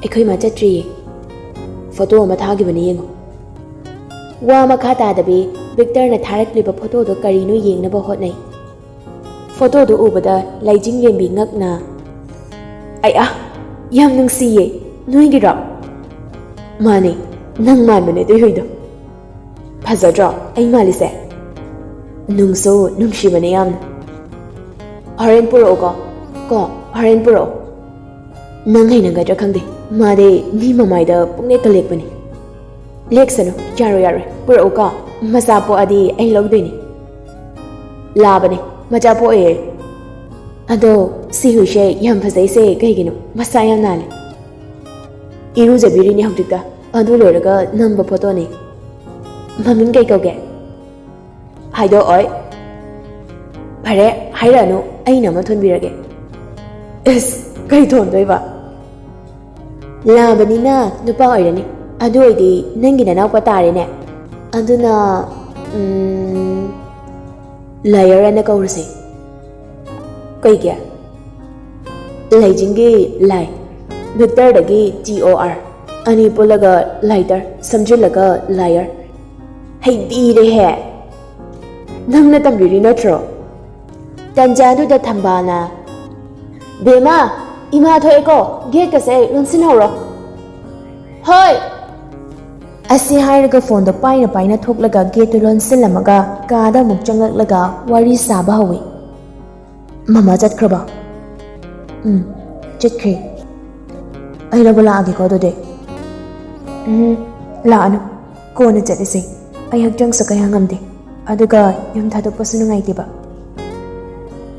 "ꯑꯩꯈꯣꯏ ꯃꯥ ꯆꯠꯇ꯭ꯔꯤꯌꯦ꯫ ꯐꯣꯇꯣ ꯑꯃ ꯊꯥꯈꯤꯕꯅꯤ, ꯌꯦꯡꯉꯨ꯫" ꯋꯥ ꯃꯈꯥ ꯇꯥꯗꯕꯤ ꯕꯤꯛꯇꯔꯅ ꯊꯥꯔꯛꯂꯤꯕ ꯐꯣꯇꯣꯗꯨ ꯀꯔꯤꯅꯣ ꯌꯦꯡꯅꯕ ꯍꯣꯠꯅꯩ꯫ ꯐꯣꯇꯣꯗꯨ ꯎꯕꯗ ꯂꯥꯏꯖꯤꯡꯂꯦꯝꯕꯤ ꯉꯛꯅ, "ꯑꯩ ꯑꯥ, ꯌꯥꯝ ꯅꯨꯡꯁꯤꯌꯦ꯫ ꯅꯣꯏꯒꯤꯔꯣ?" "ꯃꯥꯅꯦ, ꯅꯪ ꯃꯥꯟꯕꯅꯦ ꯑꯗꯨꯏ ꯍꯨꯏꯗꯣ꯫" "ꯐꯖꯗ꯭ꯔꯣ ꯑꯩ ꯃꯥꯜꯂꯤꯁꯦ?" "ꯅꯨꯡꯁꯨ ꯅꯨꯡꯁꯤꯕꯅꯦ ꯌꯥꯝꯅ꯫" "ꯍꯣꯔꯦꯟ ꯄꯨꯔꯛꯎꯀꯣ꯫ ꯀꯣ, ꯍꯣꯔꯦꯟ ꯄꯨꯔꯛꯑꯣ꯫" "ꯅꯪ ꯍꯩꯅꯒꯗ꯭ꯔꯥ ꯈꯪꯗꯦ, ꯃꯥꯗꯤ ꯃꯤ ꯃꯃꯥꯏꯗ ꯄꯨꯡꯂꯦꯛꯇ ꯂꯦꯛꯄꯅꯤ꯫" "ꯂꯦꯛꯁꯅꯨ, ꯌꯥꯔꯣꯏ, ꯌꯥꯔꯣꯏ, ꯄꯨꯔꯛꯎꯀꯣ꯫ ꯃꯆꯥ ꯄꯣꯛꯑꯗꯤ ꯑꯩ ꯂꯧꯗꯣꯏꯅꯤ꯫" "ꯂꯥꯕꯅꯦ, ꯃꯆꯥ ꯄꯣꯛꯑꯦ꯫" "ꯑꯗꯣ ꯁꯤ ꯍꯨꯏꯁꯦ ꯌꯥꯝ ꯐꯖꯩꯁꯦ ꯀꯩꯒꯤꯅꯣ? ꯃꯁꯥ ꯌꯥꯝ ꯅꯥꯜꯂꯦ꯫" "ꯏꯔꯨꯖꯕꯤꯔꯤꯅꯦ ꯍꯧꯖꯤꯛꯇ, ꯑꯗꯨ ꯂꯣꯏꯔꯒ ꯅꯝꯕ ꯐꯣꯇꯣꯅꯦ꯫" "ꯃꯃꯤꯡ ꯀꯩ ꯀꯧꯒꯦ?" "ꯍꯥꯏꯗꯣꯛꯑꯣꯏ꯫" "ꯐꯔꯦ, ꯍꯥꯏꯔꯛꯑꯅꯨ, ꯑꯩꯅ ꯑꯃ ꯊꯣꯟꯕꯤꯔꯒꯦ꯫" "ꯏꯁ, ꯀꯩ ꯊꯣꯟꯗꯣꯏꯕ?" "ꯂꯥꯕꯅꯤꯅ ꯅꯨꯄꯥ ꯑꯣꯏꯔꯅꯤ꯫ ꯑꯗꯨ ꯑꯣꯏꯗꯤ ꯅꯪꯒꯤ ꯅꯅꯥꯎꯄꯥ ꯇꯥꯔꯦꯅꯦ꯫ ꯑꯗꯨꯅ ꯎꯝ, ꯂꯥꯏꯌꯔ ꯑꯅ ꯀꯧꯔꯁꯦ꯫ ꯀꯩꯒꯤ? ꯂꯩꯖꯤꯡꯒꯤ ꯂꯥꯏ, ꯚꯤꯛꯇꯔꯗꯒꯤ ꯇꯤ ꯑꯣ ꯑꯥꯔ, ꯑꯅꯤ ꯄꯨꯜꯂꯒ ꯂꯥꯏꯇꯔ, ꯁꯝꯖꯤꯜꯂꯒ ꯂꯥꯏꯌꯔ꯫ ꯍꯩꯕꯤꯔꯦꯍꯦ! ꯅꯪꯅ ꯇꯝꯕꯤꯔꯤ ꯅꯠꯇ꯭ꯔꯣ? ꯇꯟꯖꯥꯗꯨꯗ ꯊꯝꯕꯥꯜꯅ, "ꯕꯦꯝꯃ, ꯏꯃꯥ ꯊꯣꯛꯑꯦꯀꯣ, ꯒꯦꯠꯀꯁꯦ ꯂꯣꯟꯁꯤꯟꯍꯧꯔꯣ꯫" "ꯍꯣꯏ!" ꯑꯁꯤ ꯍꯥꯏꯔꯒ ꯐꯣꯟꯗꯣ ꯄꯥꯏꯅ ꯄꯥꯏꯅ ꯊꯣꯛꯂꯒ ꯒꯦꯠꯇꯨ ꯂꯣꯟꯁꯤꯜꯂꯝꯃꯒ ꯀꯥꯗ ꯑꯃꯨꯛ ꯆꯪꯂꯛꯂꯒ ꯋꯥꯔꯤ ꯁꯥꯕ ꯍꯧꯋꯤ꯫ "ꯃꯃꯥ ꯆꯠꯈ꯭ꯔꯕ?" "ꯎꯝ, ꯆꯠꯈ꯭ꯔꯦ꯫" "ꯑꯩ ꯂꯧꯕ ꯂꯥꯛꯑꯒꯦꯀꯣ ꯑꯗꯨꯗꯤ꯫" "ꯎꯝ, ꯂꯥꯛꯑꯅꯨ, ꯀꯣꯟꯅ ꯆꯠꯂꯁꯦ꯫ ꯑꯩ ꯍꯛꯆꯥꯡꯁꯨ ꯀꯌꯥ ꯉꯝꯗꯦ, ꯑꯗꯨꯒ ꯌꯨꯝ ꯊꯥꯗꯣꯛꯄꯁꯨ ꯅꯨꯡꯉꯥꯏꯇꯦꯕ꯫"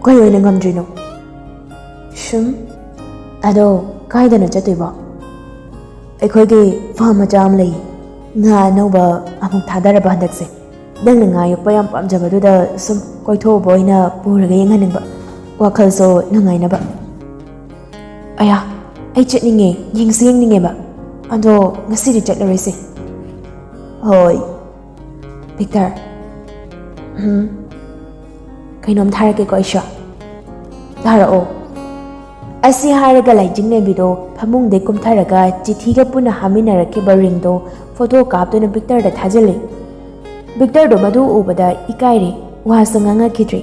"ꯀꯩ ꯑꯣꯏꯅ ꯉꯝꯗ꯭ꯔꯤꯅꯣ?" "ꯁꯨꯝ꯫" "ꯑꯗꯣ ꯀꯥꯏꯗꯅꯣ ꯆꯠꯇꯣꯏꯕꯣ?" "ꯑꯩꯈꯣꯏꯒꯤ ꯐꯥꯝ ꯃꯆꯥ ꯑꯃ ꯂꯩ, ꯉꯥ ꯑꯅꯧꯕ ꯑꯃꯨꯛ ꯊꯥꯗꯔꯕ ꯍꯟꯗꯛꯁꯦ꯫ ꯅꯪꯅ ꯉꯥ ꯌꯣꯛꯄ ꯌꯥꯝ ꯄꯥꯝꯖꯕꯗꯨꯗ ꯁꯨꯝ ꯀꯣꯏꯊꯣꯛꯎꯕ ꯑꯣꯏꯅ ꯄꯨꯔꯒ ꯌꯦꯡꯍꯟꯅꯤꯡꯕ, ꯋꯥꯈꯜꯁꯨ ꯅꯨꯡꯉꯥꯏꯅꯕ꯫" "ꯑꯌꯥ, ꯑꯩ ꯆꯠꯅꯤꯡꯉꯦ, ꯌꯦꯡꯁꯨ ꯌꯦꯡꯅꯤꯡꯉꯦꯕ꯫ ꯑꯗꯣ ꯉꯁꯤꯗꯤ ꯆꯠꯂꯔꯣꯏꯁꯦ꯫" "ꯍꯣꯏ꯫" "ꯚꯤꯛꯇꯔ꯫" "ꯎꯝ꯫ ꯀꯩꯅꯣꯝ ꯊꯥꯔꯛꯀꯦꯀꯣ ꯑꯩꯁꯨ꯫" "ꯊꯥꯔꯛꯑꯣ꯫" ꯑꯁꯤ ꯍꯥꯏꯔꯒ ꯂꯥꯏꯖꯤꯡꯂꯦꯝꯕꯤꯗꯣ ꯐꯃꯨꯡꯗꯩ ꯀꯨꯝꯊꯔꯒ ꯆꯤꯊꯤꯒ ꯄꯨꯟꯅ ꯍꯥꯞꯃꯤꯟꯅꯔꯛꯈꯤꯕ ꯔꯤꯡꯗꯣ ꯐꯣꯇꯣ ꯀꯥꯞꯇꯨꯅ ꯚꯤꯛꯇꯔꯗ ꯊꯥꯖꯤꯜꯂꯤ꯫ ꯚꯤꯛꯇꯔꯗꯣ ꯃꯗꯨ ꯎꯕꯗ ꯏꯀꯥꯏꯔꯦ, ꯋꯥꯁꯨ ꯉꯥꯡꯉꯛꯈꯤꯗ꯭ꯔꯦ꯫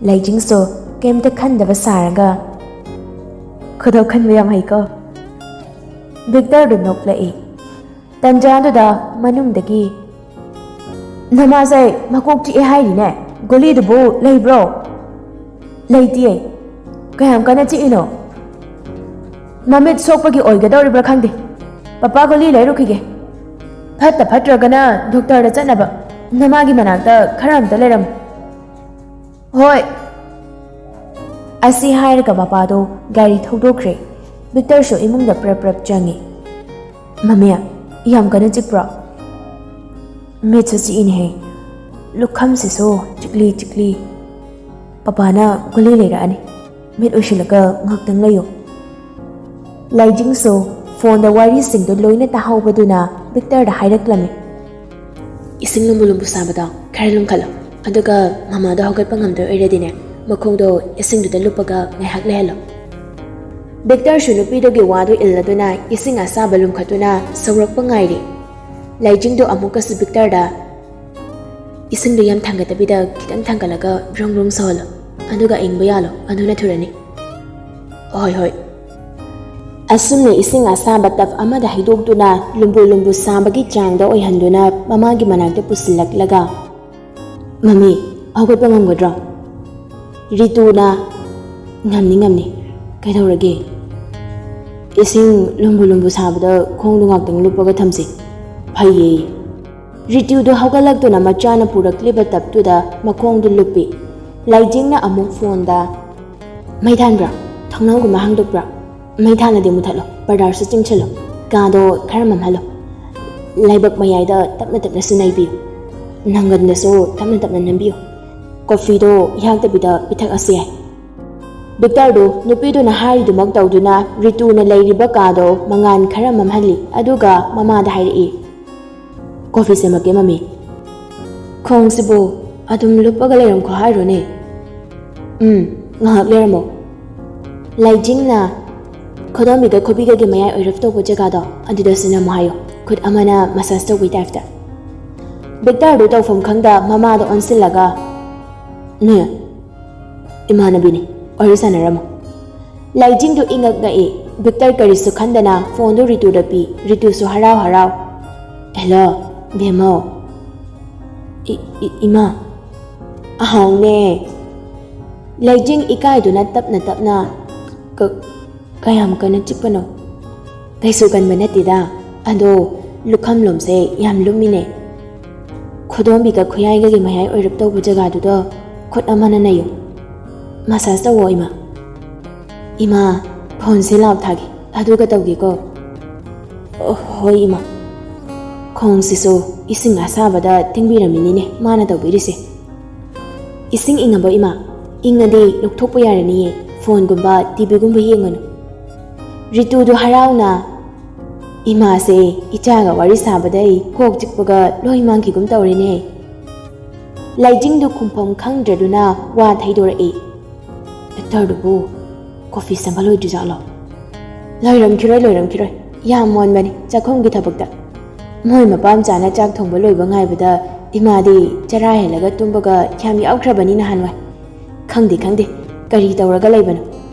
ꯂꯥꯏꯖꯤꯡꯁꯨ ꯀꯩꯝꯇ ꯈꯟꯗꯕ ꯁꯥꯔꯒ, "ꯈꯨꯗꯣꯞ ꯈꯟꯕ ꯌꯥꯝ ꯍꯩꯀꯣ꯫" ꯚꯤꯛꯇꯔꯗꯣ ꯅꯣꯛꯂꯛꯏ꯫ ꯇꯟꯖꯥꯗꯨꯗ ꯃꯅꯨꯡꯗꯒꯤ, "ꯅꯃꯥꯁꯦ ꯃꯀꯣꯛ ꯆꯤꯛꯑꯦ ꯍꯥꯏꯔꯤꯅꯦ, ꯒꯨꯂꯤꯗꯨꯕꯨ ꯂꯩꯕ꯭ꯔꯣ?" "ꯂꯩꯇꯤꯌꯦ꯫" "ꯀꯌꯥꯝ ꯀꯟꯅ ꯆꯤꯛꯏꯅꯣ?" "ꯃꯃꯤꯠ ꯁꯣꯛꯄꯒꯤ ꯑꯣꯏꯒꯗꯧꯔꯤꯕ꯭ꯔꯥ ꯈꯪꯗꯦ꯫ ꯄꯄꯥ ꯒꯨꯂꯤ ꯂꯩꯔꯨꯈꯤꯒꯦ꯫ ꯐꯠꯇ ꯐꯠꯇ꯭ꯔꯒꯅ ꯗꯣꯛꯇꯔꯗ ꯆꯠꯅꯕ ꯅꯃꯥꯒꯤ ꯃꯅꯥꯛꯇ ꯈꯔ ꯑꯝꯇ ꯂꯩꯔꯝꯃꯨ꯫" "ꯍꯣꯏ꯫" ꯑꯁꯤ ꯍꯥꯏꯔꯒ ꯃꯄꯥꯗꯣ ꯒꯥꯔꯤ ꯊꯧꯗꯣꯛꯈ꯭ꯔꯦ꯫ ꯚꯤꯛꯇꯔꯁꯨ ꯏꯃꯨꯡꯗ ꯄ꯭ꯔꯞ ꯄ꯭ꯔꯞ ꯆꯪꯉꯤ꯫ "ꯃꯃꯤ, ꯌꯥꯝ ꯀꯟꯅ ꯆꯤꯛꯄ꯭ꯔꯣ?" "ꯃꯤꯠꯁꯨ ꯆꯤꯛꯏꯅꯦꯍꯦ꯫ ꯂꯨꯈꯝꯁꯤꯁꯨ ꯆꯤꯛꯂꯤ ꯆꯤꯛꯂꯤ꯫ ꯄꯄꯥꯅ ꯒꯨꯂꯤ ꯂꯩꯔꯛꯑꯅꯤ꯫ ꯃꯤꯠ ꯎꯏꯁꯤꯜꯂꯒ ꯉꯥꯛꯇꯪ ꯂꯩꯌꯨ꯫" ꯂꯥꯏꯖꯤꯡꯁꯨ ꯐꯣꯟꯗ ꯋꯥꯔꯤꯁꯤꯡꯗꯨ ꯂꯣꯏꯅ ꯇꯥꯍꯧꯕꯗꯨꯅ ꯚꯤꯛꯇꯔꯗ ꯍꯥꯏꯔꯛꯂꯝꯃꯤ꯫ ꯏꯁꯤꯡ ꯂꯨꯝꯕꯨ ꯂꯨꯝꯕꯨ ꯁꯥꯕꯗꯣ ꯈꯔ ꯂꯨꯝꯈꯠꯂꯣ, ꯑꯗꯨꯒ ꯃꯃꯥꯗꯣ ꯍꯧꯒꯠꯄ ꯉꯝꯗꯣꯏ ꯑꯣꯏꯔꯗꯤꯅꯦ, ꯃꯈꯣꯡꯗꯣ ꯏꯁꯤꯡꯗꯨꯗ ꯂꯨꯞꯄꯒ ꯉꯥꯏꯍꯥꯛ ꯂꯩꯍꯜꯂꯣ꯫ ꯚꯤꯛꯇꯔꯁꯨ ꯅꯨꯄꯤꯗꯨꯒꯤ ꯋꯥꯗꯨ ꯏꯜꯂꯗꯨꯅ ꯏꯁꯤꯡ ꯑꯁꯥꯕ ꯂꯨꯝꯈꯠꯇꯨꯅ ꯁꯧꯔꯛꯄ ꯉꯥꯏꯔꯤ꯫ ꯂꯥꯏꯖꯤꯡꯗꯨ ꯑꯃꯨꯛꯀꯁꯨ ꯚꯤꯛꯇꯔꯗ, "ꯏꯁꯤꯡꯗꯨ ꯌꯥꯝ ꯊꯥꯡꯒꯠꯇꯕꯤꯗ ꯈꯤꯇꯪ ꯊꯥꯡꯒꯠꯂꯒ ꯕ꯭ꯔꯨꯡ ꯕ꯭ꯔꯨꯡ ꯁꯧꯍꯜꯂꯣ, ꯑꯗꯨꯒ ꯑꯏꯪꯕ ꯌꯥꯜꯂꯣ, ꯑꯗꯨꯅ ꯊꯨꯔꯅꯤ꯫" "ꯍꯣꯏ, ꯍꯣꯏ꯫" ꯑꯁꯨꯝꯅ ꯏꯁꯤꯡ ꯑꯁꯥꯕ ꯇꯞ ꯑꯃꯗ ꯍꯩꯗꯣꯛꯇꯨꯅ ꯂꯨꯝꯕꯨ ꯂꯨꯝꯕꯨ ꯁꯥꯕꯒꯤ ꯆꯥꯡꯗ ꯑꯣꯏꯍꯟꯗꯨꯅ ꯃꯃꯥꯒꯤ ꯃꯅꯥꯛꯇ ꯄꯨꯁꯤꯜꯂꯛꯂꯒ, "ꯃꯃꯤ, ꯍꯧꯒꯠꯄ ꯉꯝꯒꯗ꯭ꯔꯣ?" ꯔꯤꯇꯨꯅ, "ꯉꯝꯅꯤ, ꯉꯝꯅꯤ꯫ ꯀꯩꯗꯧꯔꯒꯦ?" "ꯏꯁꯤꯡ ꯂꯨꯝꯕꯨ ꯂꯨꯝꯕꯨ ꯁꯥꯕꯗ ꯈꯣꯡꯗꯨ ꯉꯥꯛꯇꯪ ꯂꯨꯞꯄꯒ ꯊꯝꯁꯤ꯫" "ꯐꯩꯌꯦ꯫" ꯔꯤꯇꯨꯗꯨ ꯍꯧꯒꯠꯂꯛꯇꯨꯅ ꯃꯆꯥꯅ ꯄꯨꯔꯛꯂꯤꯕ ꯇꯞꯇꯨꯗ ꯃꯈꯣꯡꯗꯨ ꯂꯨꯞꯄꯤ꯫ ꯂꯥꯏꯖꯤꯡꯅ ꯑꯃꯨꯛ ꯐꯣꯟꯗ, "ꯃꯩ ꯊꯥꯟꯕ꯭ꯔꯥ? ꯊꯣꯡꯅꯥꯎꯒꯨꯝꯕ ꯍꯥꯡꯗꯣꯛꯄ꯭ꯔꯥ? ꯃꯩ ꯊꯥꯜꯂꯗꯤ ꯃꯨꯊꯠꯂꯣ, ꯄꯔꯗꯥꯔꯁꯨ ꯆꯤꯡꯁꯤꯜꯂꯣ, ꯀꯥꯗꯣ ꯈꯔ ꯃꯝꯍꯜꯂꯣ, ꯂꯥꯏꯕꯛ ꯃꯌꯥꯏꯗ ꯇꯞꯅ ꯇꯞꯅꯁꯨ ꯅꯩꯕꯤꯌꯨ, ꯅꯪꯒꯟꯗꯁꯨ ꯇꯞꯅ ꯇꯞꯅ ꯅꯝꯕꯤꯌꯨ, ꯀꯣꯐꯤꯗꯣ ꯌꯥꯛꯇꯕꯤꯗ ꯄꯤꯊꯛꯑꯁꯨ ꯌꯥꯏ꯫" ꯚꯤꯛꯇꯔꯗꯨ ꯅꯨꯄꯤꯗꯨꯅ ꯍꯥꯏꯔꯤꯗꯨꯃꯛ ꯇꯧꯗꯨꯅ ꯔꯤꯇꯨꯅ ꯂꯩꯔꯤꯕ ꯀꯥꯗꯣ ꯃꯉꯥꯜ ꯈꯔ ꯃꯝꯍꯜꯂꯤ, ꯑꯗꯨꯒ ꯃꯃꯥꯗ ꯍꯥꯏꯔꯛꯏ, "ꯀꯣꯐꯤ ꯁꯦꯝꯃꯛꯀꯦ, ꯃꯃꯤ꯫ ꯈꯣꯡꯁꯤꯕꯨ ꯑꯗꯨꯝ ꯂꯨꯞꯄꯒ ꯂꯩꯔꯝꯈꯣ ꯍꯥꯏꯔꯣꯅꯦ?" "ꯎꯝ, ꯉꯥꯏꯍꯥꯛ ꯂꯩꯔꯝꯃꯣ꯫" ꯂꯥꯏꯖꯤꯡꯅ, "ꯈꯣꯗꯣꯝꯕꯤꯒ ꯈꯨꯕꯤꯒꯒꯤ ꯃꯌꯥꯏ ꯑꯣꯏꯔꯞ ꯇꯧꯕ ꯖꯒꯥꯗꯣ, ꯑꯗꯨꯗꯁꯨ ꯅꯝꯃꯣ ꯍꯥꯏꯌꯣ, ꯈꯨꯠ ꯑꯃꯅ ꯃꯁꯥꯖ ꯇꯧꯕꯒꯤ ꯇꯥꯏꯞꯇ꯫" ꯚꯤꯛꯇꯔꯗꯨ ꯇꯧꯐꯝ ꯈꯪꯗ ꯃꯃꯥꯗ ꯑꯣꯟꯁꯤꯜꯂꯒ, "ꯅꯦ, ꯏꯃꯥꯟꯅꯕꯤꯅꯤ, ꯋꯥꯔꯤ ꯁꯥꯟꯅꯔꯝꯃꯣ꯫" ꯂꯥꯏꯖꯤꯡꯗꯨ ꯏꯉꯛ ꯉꯛꯏ꯫ ꯚꯤꯛꯇꯔ ꯀꯔꯤꯁꯨ ꯈꯟꯗꯅ ꯐꯣꯟꯗꯨ ꯔꯤꯇꯨꯗ ꯄꯤ꯫ ꯔꯤꯇꯨꯁꯨ ꯍꯔꯥꯎ ꯍꯔꯥꯎ, "ꯍꯦꯜꯂꯣ, ꯕꯦꯝꯃꯧ꯫" "ꯏ-, ꯏ-, ꯏꯃꯥ꯫" "ꯑꯍꯥꯎꯅꯦ꯫" ꯂꯥꯏꯖꯤꯡ ꯏꯀꯥꯏꯗꯨꯅ ꯇꯞꯅ ꯇꯞꯅ, "ꯀ-, ꯀꯌꯥꯝ ꯀꯟꯅ ꯆꯤꯛꯄꯅꯣ?" "ꯀꯩꯁꯨ ꯀꯟꯕ ꯅꯠꯇꯦꯗ, ꯑꯗꯣ ꯂꯨꯈꯝꯂꯣꯝꯁꯦ ꯌꯥꯝ ꯂꯨꯝꯃꯤꯅꯦ꯫ ꯈꯨꯗꯣꯝꯕꯤꯒ ꯈꯨꯌꯥꯏꯒꯒꯤ ꯃꯌꯥꯏ ꯑꯣꯏꯔꯞ ꯇꯧꯕ ꯖꯒꯥꯗꯨꯗ ꯈꯨꯠ ꯑꯃꯅ ꯅꯩꯌꯨ꯫ ꯃꯁꯥꯖ ꯇꯧꯋꯣ, ꯏꯃꯥ꯫" "ꯏꯃꯥ, ꯐꯣꯟꯁꯦ ꯂꯥꯎꯠ ꯊꯥꯒꯦ, ꯑꯗꯨꯒ ꯇꯧꯒꯦꯀꯣ꯫" "ꯑꯣ, ꯍꯣꯏ, ꯏꯃꯥ꯫" ꯈꯣꯡꯁꯤꯁꯨ ꯏꯁꯤꯡ ꯑꯁꯥꯕꯗ ꯇꯤꯡꯕꯤꯔꯝꯃꯤꯅꯤꯅꯦ ꯃꯥꯅ ꯇꯧꯕꯤꯔꯤꯁꯦ꯫ "ꯏꯁꯤꯡ ꯏꯪꯉꯕꯣ, ꯏꯃꯥ? ꯏꯪꯉꯗꯤ ꯂꯧꯊꯣꯛꯄ ꯌꯥꯔꯅꯤꯌꯦ, ꯐꯣꯟꯒꯨꯝꯕ, ꯇꯤ ꯚꯤꯒꯨꯝꯕ ꯌꯦꯡꯉꯅꯨ꯫" ꯔꯤꯇꯨꯗꯨ ꯍꯔꯥꯎꯅ, ꯏꯃꯥꯁꯦ ꯏꯆꯥꯒ ꯋꯥꯔꯤ ꯁꯥꯕꯗꯩ ꯀꯣꯛ ꯆꯤꯛꯄꯒ ꯂꯣꯏ ꯃꯥꯡꯈꯤꯒꯨꯝ ꯇꯧꯔꯦꯅꯦ꯫ ꯂꯥꯏꯖꯤꯡꯗꯨ ꯈꯨꯝꯐꯝ ꯈꯪꯗ꯭ꯔꯗꯨꯅ ꯋꯥ ꯊꯩꯗꯣꯔꯛꯏ꯫ ꯗꯣꯛꯇꯔꯗꯨꯕꯨ ꯀꯣꯐꯤ ꯁꯦꯝꯕ ꯂꯣꯏꯗ꯭ꯔꯤꯖꯥꯠꯂꯣ? ꯂꯣꯏꯔꯝꯈꯤꯔꯣꯏ, ꯂꯣꯏꯔꯝꯈꯤꯔꯣꯏ꯫ ꯌꯥꯝ ꯃꯣꯟꯕꯅꯤ ꯆꯥꯛꯈꯨꯝꯒꯤ ꯊꯕꯛꯇ꯫ ꯃꯣꯏ ꯃꯄꯥꯝꯆꯥꯅ ꯆꯥꯛ ꯊꯣꯡꯕ ꯂꯣꯏꯕ ꯉꯥꯏꯕꯗ ꯏꯃꯥꯗꯤ ꯆꯔꯥ ꯍꯦꯜꯂꯒ ꯇꯨꯝꯕꯒ ꯌꯥꯝ ꯌꯥꯎꯈ꯭ꯔꯕꯅꯤ ꯅꯍꯥꯟꯋꯥꯏ꯫ ꯈꯪꯗꯦ, ꯈꯪꯗꯦ, ꯀꯔꯤ ꯇꯧꯔꯒ ꯂꯩꯕꯅꯣ?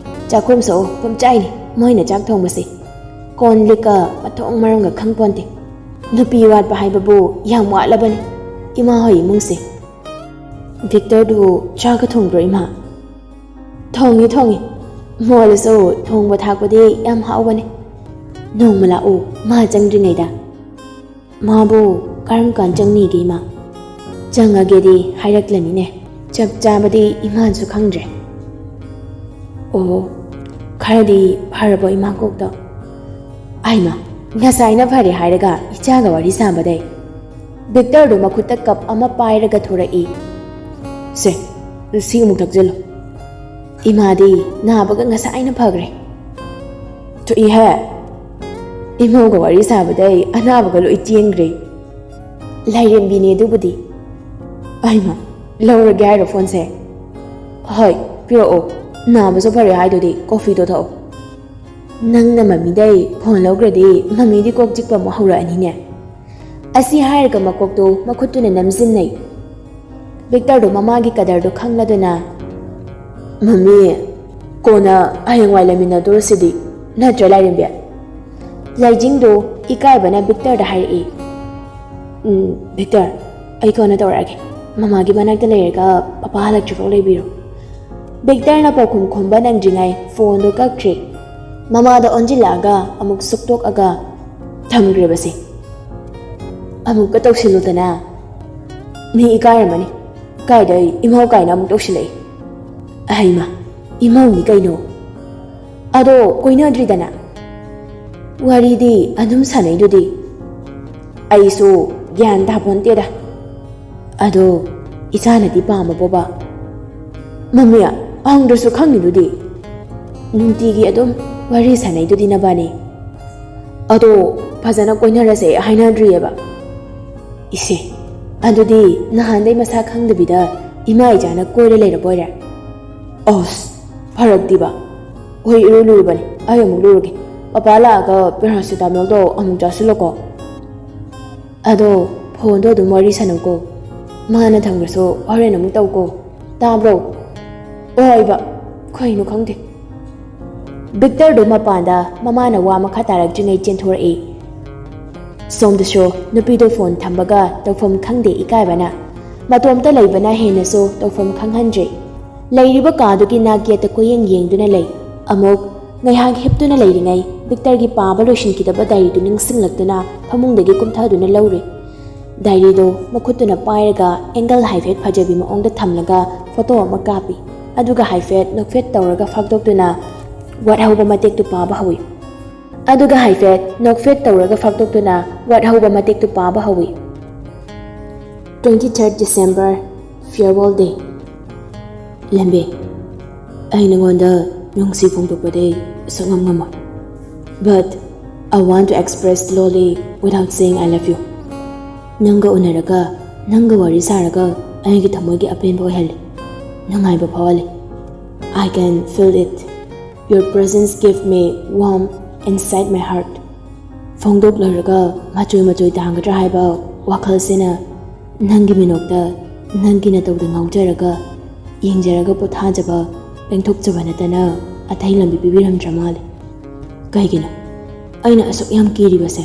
ꯆꯥꯛꯈꯨꯝꯁꯨ ꯄꯨꯝꯆꯥꯏꯅꯤ ꯃꯣꯏꯅ ꯆꯥꯛ ꯊꯣꯡꯕꯁꯦ꯫ ꯀꯣꯟ ꯂꯤꯛꯀ ꯃꯊꯣꯡ ꯃꯔꯝꯒ ꯈꯪꯄꯣꯟꯇꯦ꯫ ꯅꯨꯄꯤ ꯋꯥꯠꯄ ꯍꯥꯏꯕꯕꯨ ꯌꯥꯝ ꯋꯥꯠꯂꯕꯅꯤ ꯏꯃꯥ ꯍꯣꯏ ꯏꯃꯨꯡꯁꯦ꯫ ꯚꯤꯛꯇꯔꯗꯨ ꯆꯥꯛꯀ ꯊꯣꯡꯕ꯭ꯔꯣ ꯏꯃꯥ? ꯊꯣꯡꯉꯤ, ꯊꯣꯡꯉꯤ꯫ ꯃꯣꯜꯂꯁꯨ ꯊꯣꯡꯕ ꯊꯥꯛꯄꯗꯤ ꯌꯥꯝ ꯍꯥꯎꯕꯅꯤ꯫ ꯅꯣꯡꯃ ꯂꯥꯛꯎ, ꯃꯥ ꯆꯪꯗ꯭ꯔꯤꯉꯩꯗ꯫ ꯃꯥꯕꯨ ꯀꯔꯝ ꯀꯥꯟ ꯆꯪꯅꯤꯒꯦ ꯏꯃꯥ? ꯆꯪꯉꯒꯦꯗꯤ ꯍꯥꯏꯔꯛꯂꯅꯤꯅꯦ꯫ ꯆꯞ ꯆꯥꯕꯗꯤ ꯏꯃꯥꯅꯁꯨ ꯈꯪꯗ꯭ꯔꯦ꯫ ꯑꯣ, ꯈꯔꯗꯤ ꯐꯔꯕꯣ ꯏꯃꯥ ꯀꯣꯛꯇꯣ? ꯑꯩꯃ, ꯉꯁꯥꯏꯅ ꯐꯔꯦ ꯍꯥꯏꯔꯒ ꯏꯆꯥꯒ ꯋꯥꯔꯤ ꯁꯥꯕꯗꯩ꯫ ꯚꯤꯛꯇꯔꯗꯨ ꯃꯈꯨꯠꯇ ꯀꯞ ꯑꯃ ꯄꯥꯏꯔꯒ ꯊꯣꯔꯛꯏ꯫ ꯁꯦ, ꯁꯤ ꯑꯃꯨꯛ ꯊꯛꯆꯜꯂꯨ꯫ ꯏꯃꯥꯗꯤ ꯅꯥꯕꯒ ꯉꯁꯥꯏꯅ ꯐꯈ꯭ꯔꯦ꯫ ꯊꯣꯛꯏꯍꯦ꯫ ꯏꯃꯧꯒ ꯋꯥꯔꯤ ꯁꯥꯕꯗꯩ ꯑꯅꯥꯕꯒ ꯂꯣꯏ ꯆꯦꯟꯈ꯭ꯔꯦ꯫ ꯂꯥꯏꯔꯦꯝꯕꯤꯅꯦ ꯑꯗꯨꯕꯨꯗꯤ꯫ ꯑꯩꯃ, ꯂꯧꯔꯒꯦ ꯍꯥꯏꯔꯣ ꯐꯣꯟꯁꯦ? ꯍꯣꯏ, ꯄꯤꯔꯛꯑꯣ꯫ ꯅꯥꯕꯁꯨ ꯐꯔꯦ ꯍꯥꯏꯗꯨꯗꯤ ꯀꯣꯐꯤꯗꯣ ꯊꯛꯑꯣ꯫ ꯅꯪꯅ ꯃꯃꯤꯗꯩ ꯐꯣꯟ ꯂꯧꯈ꯭ꯔꯗꯤ ꯃꯃꯤꯗꯤ ꯀꯣꯛ ꯆꯤꯛꯄ ꯑꯃꯨꯛ ꯍꯧꯔꯛꯑꯅꯤꯅꯦ꯫ ꯑꯁꯤ ꯍꯥꯏꯔꯒ ꯃꯀꯣꯛꯇꯨ ꯃꯈꯨꯠꯇꯨꯅ ꯅꯝꯁꯤꯟꯅꯩ꯫ ꯚꯤꯛꯇꯔꯗꯨ ꯃꯃꯥꯒꯤ ꯀꯗꯔꯗꯨ ꯈꯪꯂꯗꯨꯅ, "ꯃꯃꯤ, ꯀꯣꯟꯅ ꯍꯌꯦꯡꯋꯥꯏ ꯂꯩꯃꯤꯟꯅꯗꯣꯔꯁꯤꯗꯤ, ꯅꯠꯇ꯭ꯔ ꯂꯥꯏꯔꯦꯝꯕꯤ?" ꯂꯥꯏꯖꯤꯡꯗꯨ ꯏꯀꯥꯏꯕꯅ ꯚꯤꯛꯇꯔꯗ ꯍꯥꯏꯔꯛꯏ꯫ "ꯎꯝ, ꯚꯤꯛꯇꯔ, ꯑꯩ ꯀꯣꯟꯅ ꯇꯧꯔꯛꯑꯒꯦ꯫ ꯃꯃꯥꯒꯤ ꯃꯅꯥꯛꯇ ꯂꯩꯔꯒ ꯄꯄꯥ ꯍꯜꯂꯛꯇ꯭ꯔꯤꯐꯥꯎ ꯂꯩꯕꯤꯔꯣ꯫" ꯚꯤꯛꯇꯔꯅ ꯄꯥꯎꯈꯨꯝ ꯈꯨꯝꯕ ꯅꯪꯗ꯭ꯔꯤꯉꯩ ꯐꯣꯟꯗꯨ ꯀꯛꯈ꯭ꯔꯦ꯫ ꯃꯃꯥꯗ ꯑꯣꯟꯁꯤꯜꯂꯛꯑꯒ ꯑꯃꯨꯛ ꯁꯨꯛꯇꯣꯛꯑꯒ ꯊꯝꯈ꯭ꯔꯦꯕꯁꯦ꯫ "ꯑꯃꯨꯛꯀ ꯇꯧꯁꯤꯜꯂꯨꯗꯅ꯫ ꯃꯤ ꯏꯀꯥꯏꯔꯝꯃꯅꯤ꯫ ꯀꯥꯏꯗꯩ ꯏꯃꯧ ꯀꯥꯏꯅ ꯑꯃꯨꯛ ꯇꯧꯁꯤꯜꯂꯛꯏ꯫ ꯑꯍꯩꯃ, ꯏꯃꯧꯅꯤ ꯀꯩꯅꯣ꯫ ꯑꯗꯣ ꯀꯣꯏꯅꯗ꯭ꯔꯤꯗꯅ꯫ ꯋꯥꯔꯤꯗꯤ ꯑꯗꯨꯝ ꯁꯥꯟꯅꯩꯗꯨꯗꯤ꯫ ꯑꯩꯁꯨ ꯒ꯭ꯌꯥꯟ ꯇꯥꯄꯣꯟꯇꯦꯗ꯫ ꯑꯗꯣ ꯏꯆꯥꯅꯗꯤ ꯄꯥꯝꯃꯕꯣꯕ?" "ꯃꯃꯤ, ꯍꯪꯗ꯭ꯔꯁꯨ ꯈꯪꯉꯤꯗꯨꯗꯤ꯫ ꯅꯨꯡꯇꯤꯒꯤ ꯑꯗꯨꯝ ꯋꯥꯔꯤ ꯁꯥꯟꯅꯩꯗꯨꯗꯤ ꯅꯕꯥꯅꯤ꯫" ꯑꯗꯣ ꯐꯖꯅ ꯀꯣꯏꯅꯔꯁꯦ ꯍꯥꯏꯅꯗ꯭ꯔꯤꯑꯕ꯫ ꯏꯁꯦ, ꯑꯗꯨꯗꯤ ꯅꯍꯥꯟꯗꯩ ꯃꯁꯥ ꯈꯪꯗꯕꯤꯗ ꯏꯃꯥ ꯏꯆꯥꯅ ꯀꯣꯏꯔ ꯂꯩꯔꯕꯣꯏꯔꯦ? ꯑꯁ, ꯐꯔꯛꯇꯤꯕ꯫ ꯍꯣꯏ, ꯏꯔꯨ ꯂꯨꯔꯨꯕꯅꯦ, ꯑꯩ ꯑꯃꯨꯛ ꯂꯨꯔꯒꯦ꯫ ꯄꯄꯥ ꯂꯥꯛꯑꯒ ꯄꯦꯔꯥꯁꯤꯇꯥꯃꯣꯜꯗꯣ ꯑꯃꯨꯛ ꯆꯥꯁꯤꯜꯂꯣꯀꯣ꯫ ꯑꯗꯣ ꯐꯣꯟꯗꯣ ꯑꯗꯨꯝ ꯋꯥꯔꯤ ꯁꯥꯟꯅꯧꯀꯣ꯫ ꯃꯥꯅ ꯊꯝꯈ꯭ꯔꯁꯨ ꯍꯣꯔꯦꯟ ꯑꯃꯨꯛ ꯇꯧꯀꯣ꯫ ꯇꯥꯕ꯭ꯔꯣ? ꯍꯣꯏꯕ꯫ ꯀꯩꯅꯣ ꯈꯪꯗꯦ꯫ ꯕꯤꯛꯇꯔꯗꯣ ꯃꯄꯥꯟꯗ ꯃꯃꯥꯅ ꯋꯥ ꯃꯈꯥ ꯇꯥꯔꯛꯇ꯭ꯔꯤꯉꯩ ꯆꯦꯟꯊꯣꯔꯛꯏ꯫ ꯁꯣꯝꯗꯁꯨ ꯅꯨꯄꯤꯗꯣ ꯐꯣꯟ ꯊꯝꯕꯒ ꯇꯧꯐꯝ ꯈꯪꯗꯦ ꯏꯀꯥꯏꯕꯅ꯫ ꯃꯇꯣꯝꯇ ꯂꯩꯕꯅ ꯍꯦꯟꯅꯁꯨ ꯇꯧꯐꯝ ꯈꯪꯍꯟꯗ꯭ꯔꯦ꯫ ꯂꯩꯔꯤꯕ ꯀꯥꯗꯨꯒꯤ ꯅꯥꯛꯌꯦꯠꯇ ꯀꯣꯏꯌꯦꯡ ꯌꯦꯡꯗꯨꯅ ꯂꯩ꯫ ꯑꯃꯨꯛ ꯉꯥꯏꯍꯥꯛ ꯍꯤꯞꯇꯨꯅ ꯂꯩꯔꯤꯉꯩ ꯕꯤꯛꯇꯔꯒꯤ ꯄꯥꯕ ꯂꯣꯏꯁꯤꯟꯈꯤꯗꯕ ꯗꯥꯏꯔꯤꯗꯨ ꯅꯤꯡꯁꯤꯡꯂꯛꯇꯨꯅ ꯐꯃꯨꯡꯗꯒꯤ ꯀꯨꯝꯊꯗꯨꯅ ꯂꯧꯔꯦ꯫ ꯗꯥꯏꯔꯤꯗꯨ ꯃꯈꯨꯠꯇꯨꯅ ꯄꯥꯏꯔꯒ ꯑꯦꯡꯒꯜ ꯍꯥꯏꯐꯦꯠ ꯐꯖꯕꯤ ꯃꯑꯣꯡꯗ ꯊꯝꯂꯒ ꯐꯣꯇꯣ ꯑꯃ ꯀꯥꯞꯄꯤ꯫ ꯑꯗꯨꯒ ꯍꯥꯏꯐꯦꯠ ꯅꯣꯛꯐꯦꯠ ꯇꯧꯔꯒ ꯐꯥꯛꯇꯣꯛꯇꯨꯅ ꯋꯥꯠꯍꯧꯕ ꯃꯇꯦꯛꯇꯨ ꯄꯥꯕ ꯍꯧꯏ꯫ ꯑꯗꯨꯒ ꯍꯥꯏꯐꯦꯠ ꯅꯣꯛꯐꯦꯠ ꯇꯧꯔꯒ ꯐꯥꯛꯇꯣꯛꯇꯨꯅ ꯋꯥꯠꯍꯧꯕ ꯃꯇꯦꯛꯇꯨ ꯄꯥꯕ ꯍꯧꯏ꯫ Twenty third December, farewell day. ꯂꯦꯝꯕꯤ, ꯑꯩ ꯅꯉꯣꯟꯗ ꯅꯨꯡꯁꯤ ꯐꯣꯡꯗꯣꯛꯄꯗꯤ ꯁꯨꯛꯉꯝ ꯉꯝꯃꯣꯏ꯫ But I want to express slowly without saying I love you. ꯅꯪꯒ ꯎꯅꯔꯒ, ꯅꯪꯒ ꯋꯥꯔꯤ ꯁꯥꯔꯒ ꯑꯩꯒꯤ ꯊꯃꯣꯏꯒꯤ ꯑꯄꯦꯟꯕ ꯑꯣꯏꯍꯜꯂꯤ꯫ ꯅꯨꯡꯉꯥꯏꯕ ꯐꯥꯎꯍꯜꯂꯤ꯫ I can feel it. Your presence give me warmth inside my heart. ꯐꯣꯡꯗꯣꯛꯂꯨꯔꯒ ꯃꯆꯣꯏ ꯃꯆꯣꯏ ꯇꯥꯡꯒꯗ꯭ꯔꯥ ꯍꯥꯏꯕ ꯋꯥꯈꯜꯁꯤꯅ ꯅꯪꯒꯤ ꯃꯤꯅꯣꯛꯇ, ꯅꯪꯒꯤ ꯅꯇꯧꯗ ꯉꯥꯎꯖꯔꯒ, ꯌꯦꯡꯖꯔꯒ ꯄꯣꯊꯥꯖꯕ, ꯄꯦꯟꯊꯣꯛꯆꯕ ꯅꯠꯇꯅ ꯑꯇꯩ ꯂꯝꯕꯤ ꯄꯤꯕꯤꯔꯝꯗ꯭ꯔ ꯃꯥꯜꯂꯦ꯫ ꯀꯩꯒꯤꯅꯣ ꯑꯩꯅ ꯑꯁꯨꯛ ꯌꯥꯝ ꯀꯤꯔꯤꯕꯁꯦ?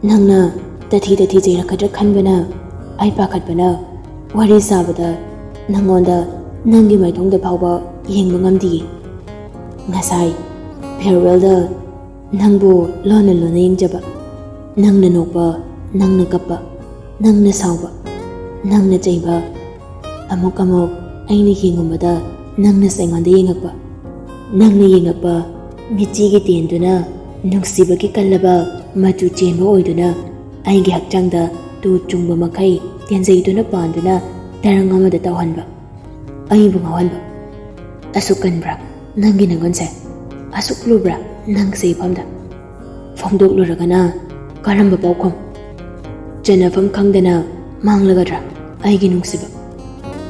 ꯅꯪꯅ ꯇꯊꯤ ꯇꯊꯤ ꯆꯩꯔꯛꯀꯗ꯭ꯔꯥ ꯈꯟꯕꯅ ꯑꯩ ꯄꯥꯈꯠꯄꯅ ꯋꯥꯔꯤ ꯁꯥꯕꯗ ꯅꯪꯉꯣꯟꯗ, ꯅꯪꯒꯤ ꯃꯥꯏꯊꯣꯡꯗ ꯐꯥꯎꯕ ꯌꯦꯡꯕ ꯉꯝꯗꯤꯌꯦ꯫ ꯉꯁꯥꯏ farewellꯗ ꯅꯪꯕꯨ ꯂꯣꯟꯅ ꯂꯣꯟꯅ ꯌꯦꯡꯖꯕ, ꯅꯪꯅ ꯅꯣꯛꯄ, ꯅꯪꯅ ꯀꯞꯄ, ꯅꯪꯅ ꯁꯥꯎꯕ, ꯅꯪꯅ ꯆꯩꯕ, ꯑꯃꯨꯛ ꯑꯃꯨꯛ ꯑꯩꯅ ꯌꯦꯡꯉꯨꯕꯗ ꯅꯪꯅꯁꯨ ꯑꯩꯉꯣꯟꯗ ꯌꯦꯡꯉꯛꯄ꯫ ꯅꯪꯅ ꯌꯦꯡꯉꯛꯄ ꯃꯤꯠꯆꯤꯒꯤ ꯇꯦꯟꯗꯨꯅ ꯅꯨꯡꯁꯤꯕꯒꯤ ꯀꯜꯂꯕ ꯃꯆꯨ ꯆꯦꯟꯕ ꯑꯣꯏꯗꯨꯅ ꯑꯩꯒꯤ ꯍꯛꯆꯥꯡꯗ ꯇꯨ ꯆꯨꯡꯕ ꯃꯈꯩ ꯇꯦꯟꯖꯩꯗꯨꯅ ꯄꯥꯟꯗꯨꯅ ꯇꯔꯪ ꯑꯃꯗ ꯇꯧꯍꯟꯕ꯫ ꯑꯩꯕꯨ ꯉꯥꯎꯍꯟꯕ꯫ ꯑꯁꯨꯛ ꯀꯟꯕ꯭ꯔꯥ ꯅꯪꯒꯤ ꯅꯪꯒꯟꯁꯦ? ꯑꯁꯨꯛ ꯂꯨꯕ꯭ꯔꯥ ꯅꯪꯁꯦ ꯏꯐꯝꯗ? ꯐꯣꯡꯗꯣꯛꯂꯨꯔꯒꯅ ꯀꯔꯝꯕ ꯄꯥꯎꯈꯨꯝ? ꯆꯟꯅꯐꯝ ꯈꯪꯗꯅ ꯃꯥꯡꯂꯒꯗ꯭ꯔꯥ ꯑꯩꯒꯤ ꯅꯨꯡꯁꯤꯕ?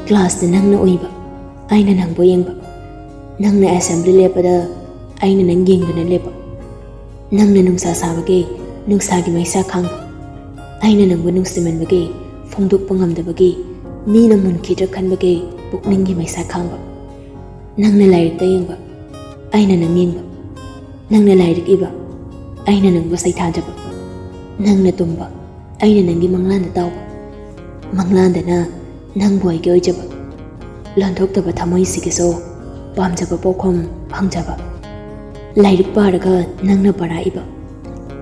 ꯀ꯭ꯂꯥꯁꯇ ꯅꯪꯅ ꯎꯏꯕ, ꯑꯩꯅ ꯅꯪꯕꯨ ꯌꯦꯡꯕ꯫ ꯅꯪꯅ ꯑꯦꯁꯦꯝꯕ꯭ꯂꯤ ꯂꯦꯞꯄꯗ ꯑꯩꯅ ꯅꯪ ꯌꯦꯡꯗꯨꯅ ꯂꯦꯞꯄ꯫ ꯅꯪꯅ ꯅꯨꯡꯁꯥ ꯁꯥꯕꯒꯤ ꯅꯨꯡꯁꯥꯒꯤ ꯃꯩꯁꯥ ꯈꯥꯡꯕ꯫ ꯑꯩꯅ ꯅꯪꯕꯨ ꯅꯨꯡꯁꯤꯃꯟꯕꯒꯤ ꯐꯣꯡꯗꯣꯛꯄ ꯉꯝꯗꯕꯒꯤ ꯃꯤꯅ ꯃꯨꯟꯈꯤꯗ꯭ꯔꯥ ꯈꯟꯕꯒꯤ ꯄꯨꯛꯅꯤꯡꯒꯤ ꯃꯩꯁꯥ ꯈꯥꯡꯕ꯫ ꯅꯪꯅ ꯂꯥꯏꯔꯤꯛꯇ ꯌꯦꯡꯕ, ꯑꯩꯅ ꯅꯪ ꯌꯦꯡꯕ꯫ ꯅꯪꯅ ꯂꯥꯏꯔꯤꯛ ꯏꯕ, ꯑꯩꯅ ꯅꯪꯕꯨ ꯁꯩꯊꯥꯖꯕ꯫ ꯅꯪꯅ ꯇꯨꯝꯕ, ꯑꯩꯅ ꯅꯪꯒꯤ ꯃꯪꯂꯥꯟꯗ ꯇꯥꯎꯕ꯫ ꯃꯪꯂꯥꯟꯗꯅ ꯅꯪꯕꯨ ꯑꯩꯒꯤ ꯑꯣꯏꯖꯕ꯫ ꯂꯣꯟꯊꯣꯛꯇꯕ ꯊꯃꯣꯏꯁꯤꯒꯤꯁꯨ ꯄꯥꯝꯖꯕ ꯄꯥꯎꯈꯨꯝ ꯐꯪꯖꯕ꯫ ꯂꯥꯏꯔꯤꯛ ꯄꯥꯔꯒ ꯅꯪꯅ ꯄꯔꯥ ꯏꯕ,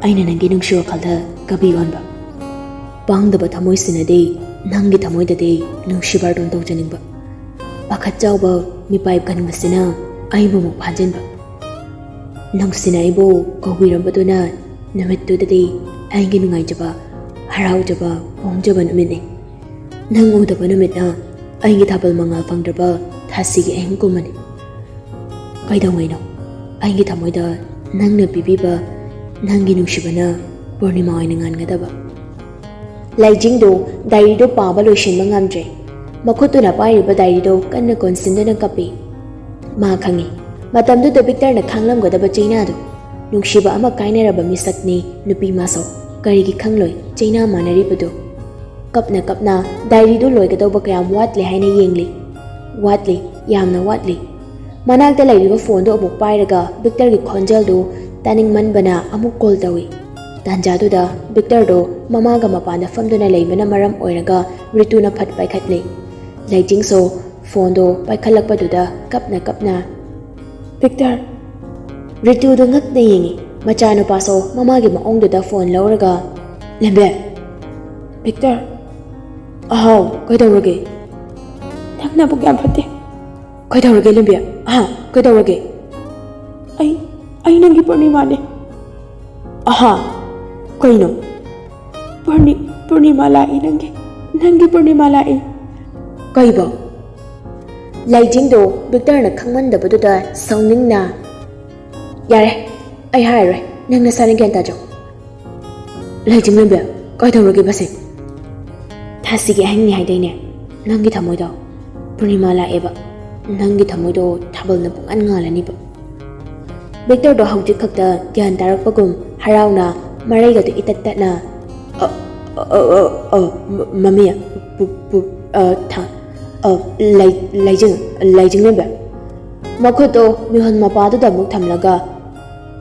ꯑꯩꯅ ꯅꯪꯒꯤ ꯅꯨꯡꯁꯤ ꯋꯥꯈꯜꯗ ꯀꯕꯤ ꯑꯣꯟꯕ꯫ ꯄꯥꯡꯗꯕ ꯊꯃꯣꯏꯁꯤꯅꯗꯤ ꯅꯪꯒꯤ ꯊꯃꯣꯏꯗꯗꯤ ꯅꯨꯡꯁꯤ ꯕꯥꯔꯇꯣꯟ ꯇꯧꯖꯅꯤꯡꯕ꯫ ꯄꯥꯈꯠ ꯆꯥꯎꯕ ꯃꯤꯄꯥꯏ ꯀꯟꯕꯁꯤꯅ ꯑꯩꯕꯨ ꯑꯃꯨꯛ ꯐꯥꯖꯤꯟꯕ꯫ ꯅꯨꯡꯁꯤꯅ ꯑꯩꯕꯨ ꯀꯧꯕꯤꯔꯝꯕꯗꯨꯅ ꯅꯨꯃꯤꯠꯇꯨꯗꯗꯤ ꯑꯩꯒꯤ ꯅꯨꯡꯉꯥꯏꯖꯕ, ꯍꯔꯥꯎꯖꯕ, ꯄꯣꯡꯖꯕ ꯅꯨꯃꯤꯠꯅꯤ꯫ ꯅꯪ ꯎꯗꯕ ꯅꯨꯃꯤꯠꯅ ꯑꯩꯒꯤ ꯊꯥꯕꯜ ꯃꯉꯥꯜ ꯐꯪꯗ꯭ꯔꯕ ꯊꯥꯁꯤꯒꯤ ꯑꯍꯤꯡꯒꯨꯝꯕꯅꯤ꯫ ꯀꯩꯗꯧꯉꯩꯅꯣ ꯑꯩꯒꯤ ꯊꯃꯣꯏꯗ ꯅꯪꯅ ꯄꯤꯕꯤꯕ ꯅꯪꯒꯤ ꯅꯨꯡꯁꯤꯕꯅ ꯄꯨꯔꯅꯤꯃꯥ ꯑꯣꯏꯅ ꯉꯥꯟꯒꯗꯕ? ꯂꯩꯖꯤꯡꯗꯨ ꯗꯥꯏꯔꯤꯗꯨ ꯄꯥꯕ ꯂꯣꯏꯁꯤꯟꯕ ꯉꯝꯗ꯭ꯔꯦ꯫ ꯃꯈꯨꯠꯇꯨꯅ ꯄꯥꯏꯔꯤꯕ ꯗꯥꯏꯔꯤꯗꯨ ꯀꯟꯅ ꯀꯣꯟꯁꯤꯟꯗꯨꯅ ꯀꯞꯄꯤ꯫ ꯃꯥ ꯈꯪꯏ, ꯃꯇꯝꯗꯨꯗ ꯕꯤꯛꯇꯔꯅ ꯈꯥꯡꯂꯝꯒꯗꯕ ꯆꯩꯅꯥꯗꯨ꯫ ꯅꯨꯡꯁꯤꯕ ꯑꯃ ꯀꯥꯏꯅꯔꯕ ꯃꯤꯁꯛꯅꯤ ꯅꯨꯄꯤ ꯃꯥꯁꯨ꯫ ꯀꯔꯤꯒꯤ ꯈꯪꯂꯣꯏ ꯆꯩꯅꯥ ꯃꯥꯟꯅꯔꯤꯕꯗꯨ? ꯀꯞꯅ ꯀꯞꯅ ꯗꯥꯏꯔꯤꯗꯨ ꯂꯣꯏꯒꯗꯧꯕ ꯀꯌꯥꯝ ꯋꯥꯠꯂꯤ ꯍꯥꯏꯅ ꯌꯦꯡꯂꯤ꯫ ꯋꯥꯠꯂꯤ, ꯌꯥꯝꯅ ꯋꯥꯠꯂꯤ꯫ ꯃꯅꯥꯛꯇ ꯂꯩꯔꯤꯕ ꯐꯣꯟꯗꯨ ꯑꯃꯨꯛ ꯄꯥꯏꯔꯒ ꯕꯤꯛꯇꯔꯒꯤ ꯈꯣꯟꯖꯦꯜꯗꯨ ꯇꯥꯅꯤꯡꯃꯟꯕꯅ ꯑꯃꯨꯛ ꯀꯣꯜ ꯇꯧꯏ꯫ ꯇꯥꯟꯖꯥꯗꯨꯗ ꯕꯤꯛꯇꯔꯗꯣ ꯃꯃꯥꯒ ꯃꯄꯥꯟꯗ ꯐꯝꯗꯨꯅ ꯂꯩꯕꯅ ꯃꯔꯝ ꯑꯣꯏꯔꯒ ꯔꯤꯇꯨꯅ ꯐꯠ ꯄꯥꯏꯈꯠꯂꯤ꯫ ꯂꯩꯖꯤꯡꯁꯨ ꯐꯣꯟꯗꯣ ꯄꯥꯏꯈꯠꯂꯛꯄꯗꯨꯗ ꯀꯞꯅ ꯀꯞꯅ, "ꯕꯤꯛꯇꯔ!" ꯔꯤꯇꯨꯗꯨ ꯉꯛꯅ ꯌꯦꯡꯏ꯫ ꯃꯆꯥꯅꯨꯄꯥꯁꯨ ꯃꯃꯥꯒꯤ ꯃꯑꯣꯡꯗꯨꯗ ꯐꯣꯟ ꯂꯧꯔꯒ, "ꯂꯦꯝꯕꯦ!" "ꯕꯤꯛꯇꯔ!" "ꯑꯍꯥꯎ, ꯀꯩꯗꯧꯔꯒꯦ?" "ꯅꯪ ꯅꯕꯨꯛ ꯌꯥꯝ ꯐꯠꯇꯦ!" "ꯀꯩꯗꯧꯔꯒꯦ ꯂꯦꯝꯕꯦ? ꯑꯍꯥ, ꯀꯩꯗꯧꯔꯒꯦ?" "ꯑꯩ, ꯑꯩ ꯅꯪꯒꯤ ꯄꯨꯔꯅꯤꯃꯥꯅꯦ!" "ꯑꯍꯥ, ꯀꯩꯅꯣ?" "ꯄꯨꯔꯅꯤ-, ꯄꯨꯔꯅꯤꯃꯥ ꯂꯥꯛꯏ ꯅꯪꯒꯤ, ꯅꯪꯒꯤ ꯄꯨꯔꯅꯤꯃꯥ ꯂꯥꯛꯏ!" "ꯀꯩꯕꯣ?" ꯂꯩꯖꯤꯡꯗꯣ ꯕꯤꯛꯇꯔꯅ ꯈꯪꯃꯟꯗꯕꯗꯨꯗ ꯁꯥꯎꯅꯤꯡꯅ, "ꯌꯥꯔꯦ, ꯑꯩ ꯍꯥꯏꯔꯣꯏ, ꯅꯪ ꯅꯁꯥꯅ ꯒ꯭ꯌꯥꯟ ꯇꯥꯖꯧ꯫ ꯂꯩꯖꯤꯡꯂꯦꯝꯕꯤ, ꯀꯩꯗꯧꯔꯒꯦ ꯕꯁꯦ? ꯊꯥꯁꯤꯒꯤ ꯑꯍꯤꯡꯅꯤ ꯍꯥꯏꯗꯥꯏꯅꯦ? ꯅꯪꯒꯤ ꯊꯃꯣꯏꯗꯣ ꯄꯨꯔꯅꯤꯃꯥ ꯂꯥꯛꯑꯦꯕ꯫ ꯅꯪꯒꯤ ꯊꯃꯣꯏꯗꯣ ꯊꯥꯕꯜꯅ ꯄꯨꯡꯉꯥꯟ ꯉꯥꯜꯂꯅꯤꯕ꯫ ꯚꯤꯛꯇꯔꯗꯣ ꯍꯧꯖꯤꯛ ꯈꯛꯇ ꯒ꯭ꯌꯥꯟ ꯇꯥꯔꯛꯄꯒꯨꯝ ꯍꯔꯥꯎꯅ ꯃꯔꯩꯒꯗꯣ ꯏꯇꯠ ꯇꯠꯅ, "ꯑ, ꯑ, ꯑ, ꯑ, ꯃ-, ꯃꯃꯤ, ꯄꯨ-, ꯄꯨ-, ꯑ, ꯊ-, ꯑ, ꯂꯩ-, ꯂꯩꯖꯤꯡ-, ꯂꯩꯖꯤꯡꯂꯦꯝꯕꯤ?" ꯃꯈꯨꯠꯇꯣ ꯃꯤꯍꯨꯟ ꯃꯄꯥꯗꯨꯗ ꯑꯃꯨꯛ ꯊꯝꯂꯒ,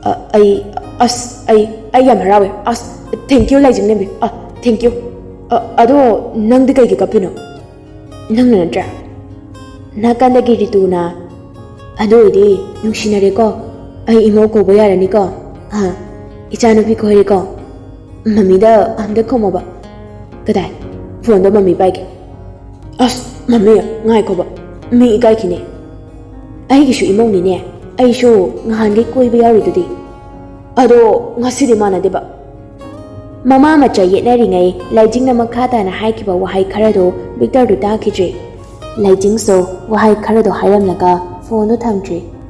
"ꯑ, ꯑꯩ, ꯑꯁ, ꯑꯩ, ꯑꯩ ꯌꯥꯝ ꯍꯔꯥꯎꯋꯦ꯫ ꯑꯁ, thank you, ꯂꯩꯖꯤꯡꯂꯦꯝꯕꯤ꯫ ꯑ, thank you꯫ ꯑ, ꯑꯗꯣ ꯅꯪꯗꯤ ꯀꯩꯒꯤ ꯀꯞꯄꯤꯅꯣ? ꯅꯪꯅ ꯅꯠꯇ꯭ꯔꯥ?" ꯅꯥꯀꯟꯗꯒꯤ ꯔꯤꯇꯨꯅ, "ꯑꯗꯨ ꯑꯣꯏꯗꯤ ꯅꯨꯡꯁꯤꯅꯔꯦꯀꯣ? ꯑꯩ ꯏꯃꯧ ꯀꯧꯕ ꯌꯥꯔꯅꯤꯀꯣ? ꯍꯥ? ꯏꯆꯥꯅꯨꯄꯤ ꯀꯣꯏꯔꯦꯀꯣ? ꯃꯃꯤꯗ ꯑꯝꯇ ꯈꯨꯝꯃꯣꯕ꯫ ꯀꯗꯥꯏ? ꯐꯣꯟꯗꯣ ꯃꯃꯤ ꯄꯥꯏꯒꯦ꯫ ꯑꯁ, ꯃꯃꯤ, ꯉꯥꯏꯈꯣꯕ꯫ ꯃꯤ ꯏꯀꯥꯏꯈꯤꯅꯦ꯫ ꯑꯩꯒꯤꯁꯨ ꯏꯃꯧꯅꯤꯅꯦ꯫ ꯑꯩꯁꯨ ꯉꯍꯥꯟꯈꯩ ꯀꯣꯏꯕ ꯌꯥꯎꯔꯤꯗꯨꯗꯤ꯫ ꯑꯗꯣ ꯉꯁꯤꯗꯤ ꯃꯥꯟꯅꯗꯦꯕ꯫" ꯃꯃꯥ ꯃꯆꯥ ꯌꯦꯠꯅꯔꯤꯉꯩ ꯂꯩꯖꯤꯡꯅ ꯃꯈꯥ ꯇꯥꯅ ꯍꯥꯏꯈꯤꯕ ꯋꯥꯍꯩ ꯈꯔꯗꯣ ꯚꯤꯛꯇꯔꯗꯨ ꯇꯥꯈꯤꯗ꯭ꯔꯦ꯫ ꯂꯩꯖꯤꯡꯁꯨ ꯋꯥꯍꯩ ꯈꯔꯗꯣ ꯍꯥꯏꯔꯝꯂꯒ ꯐꯣꯟꯗꯨ ꯊꯝꯈ꯭ꯔꯦ꯫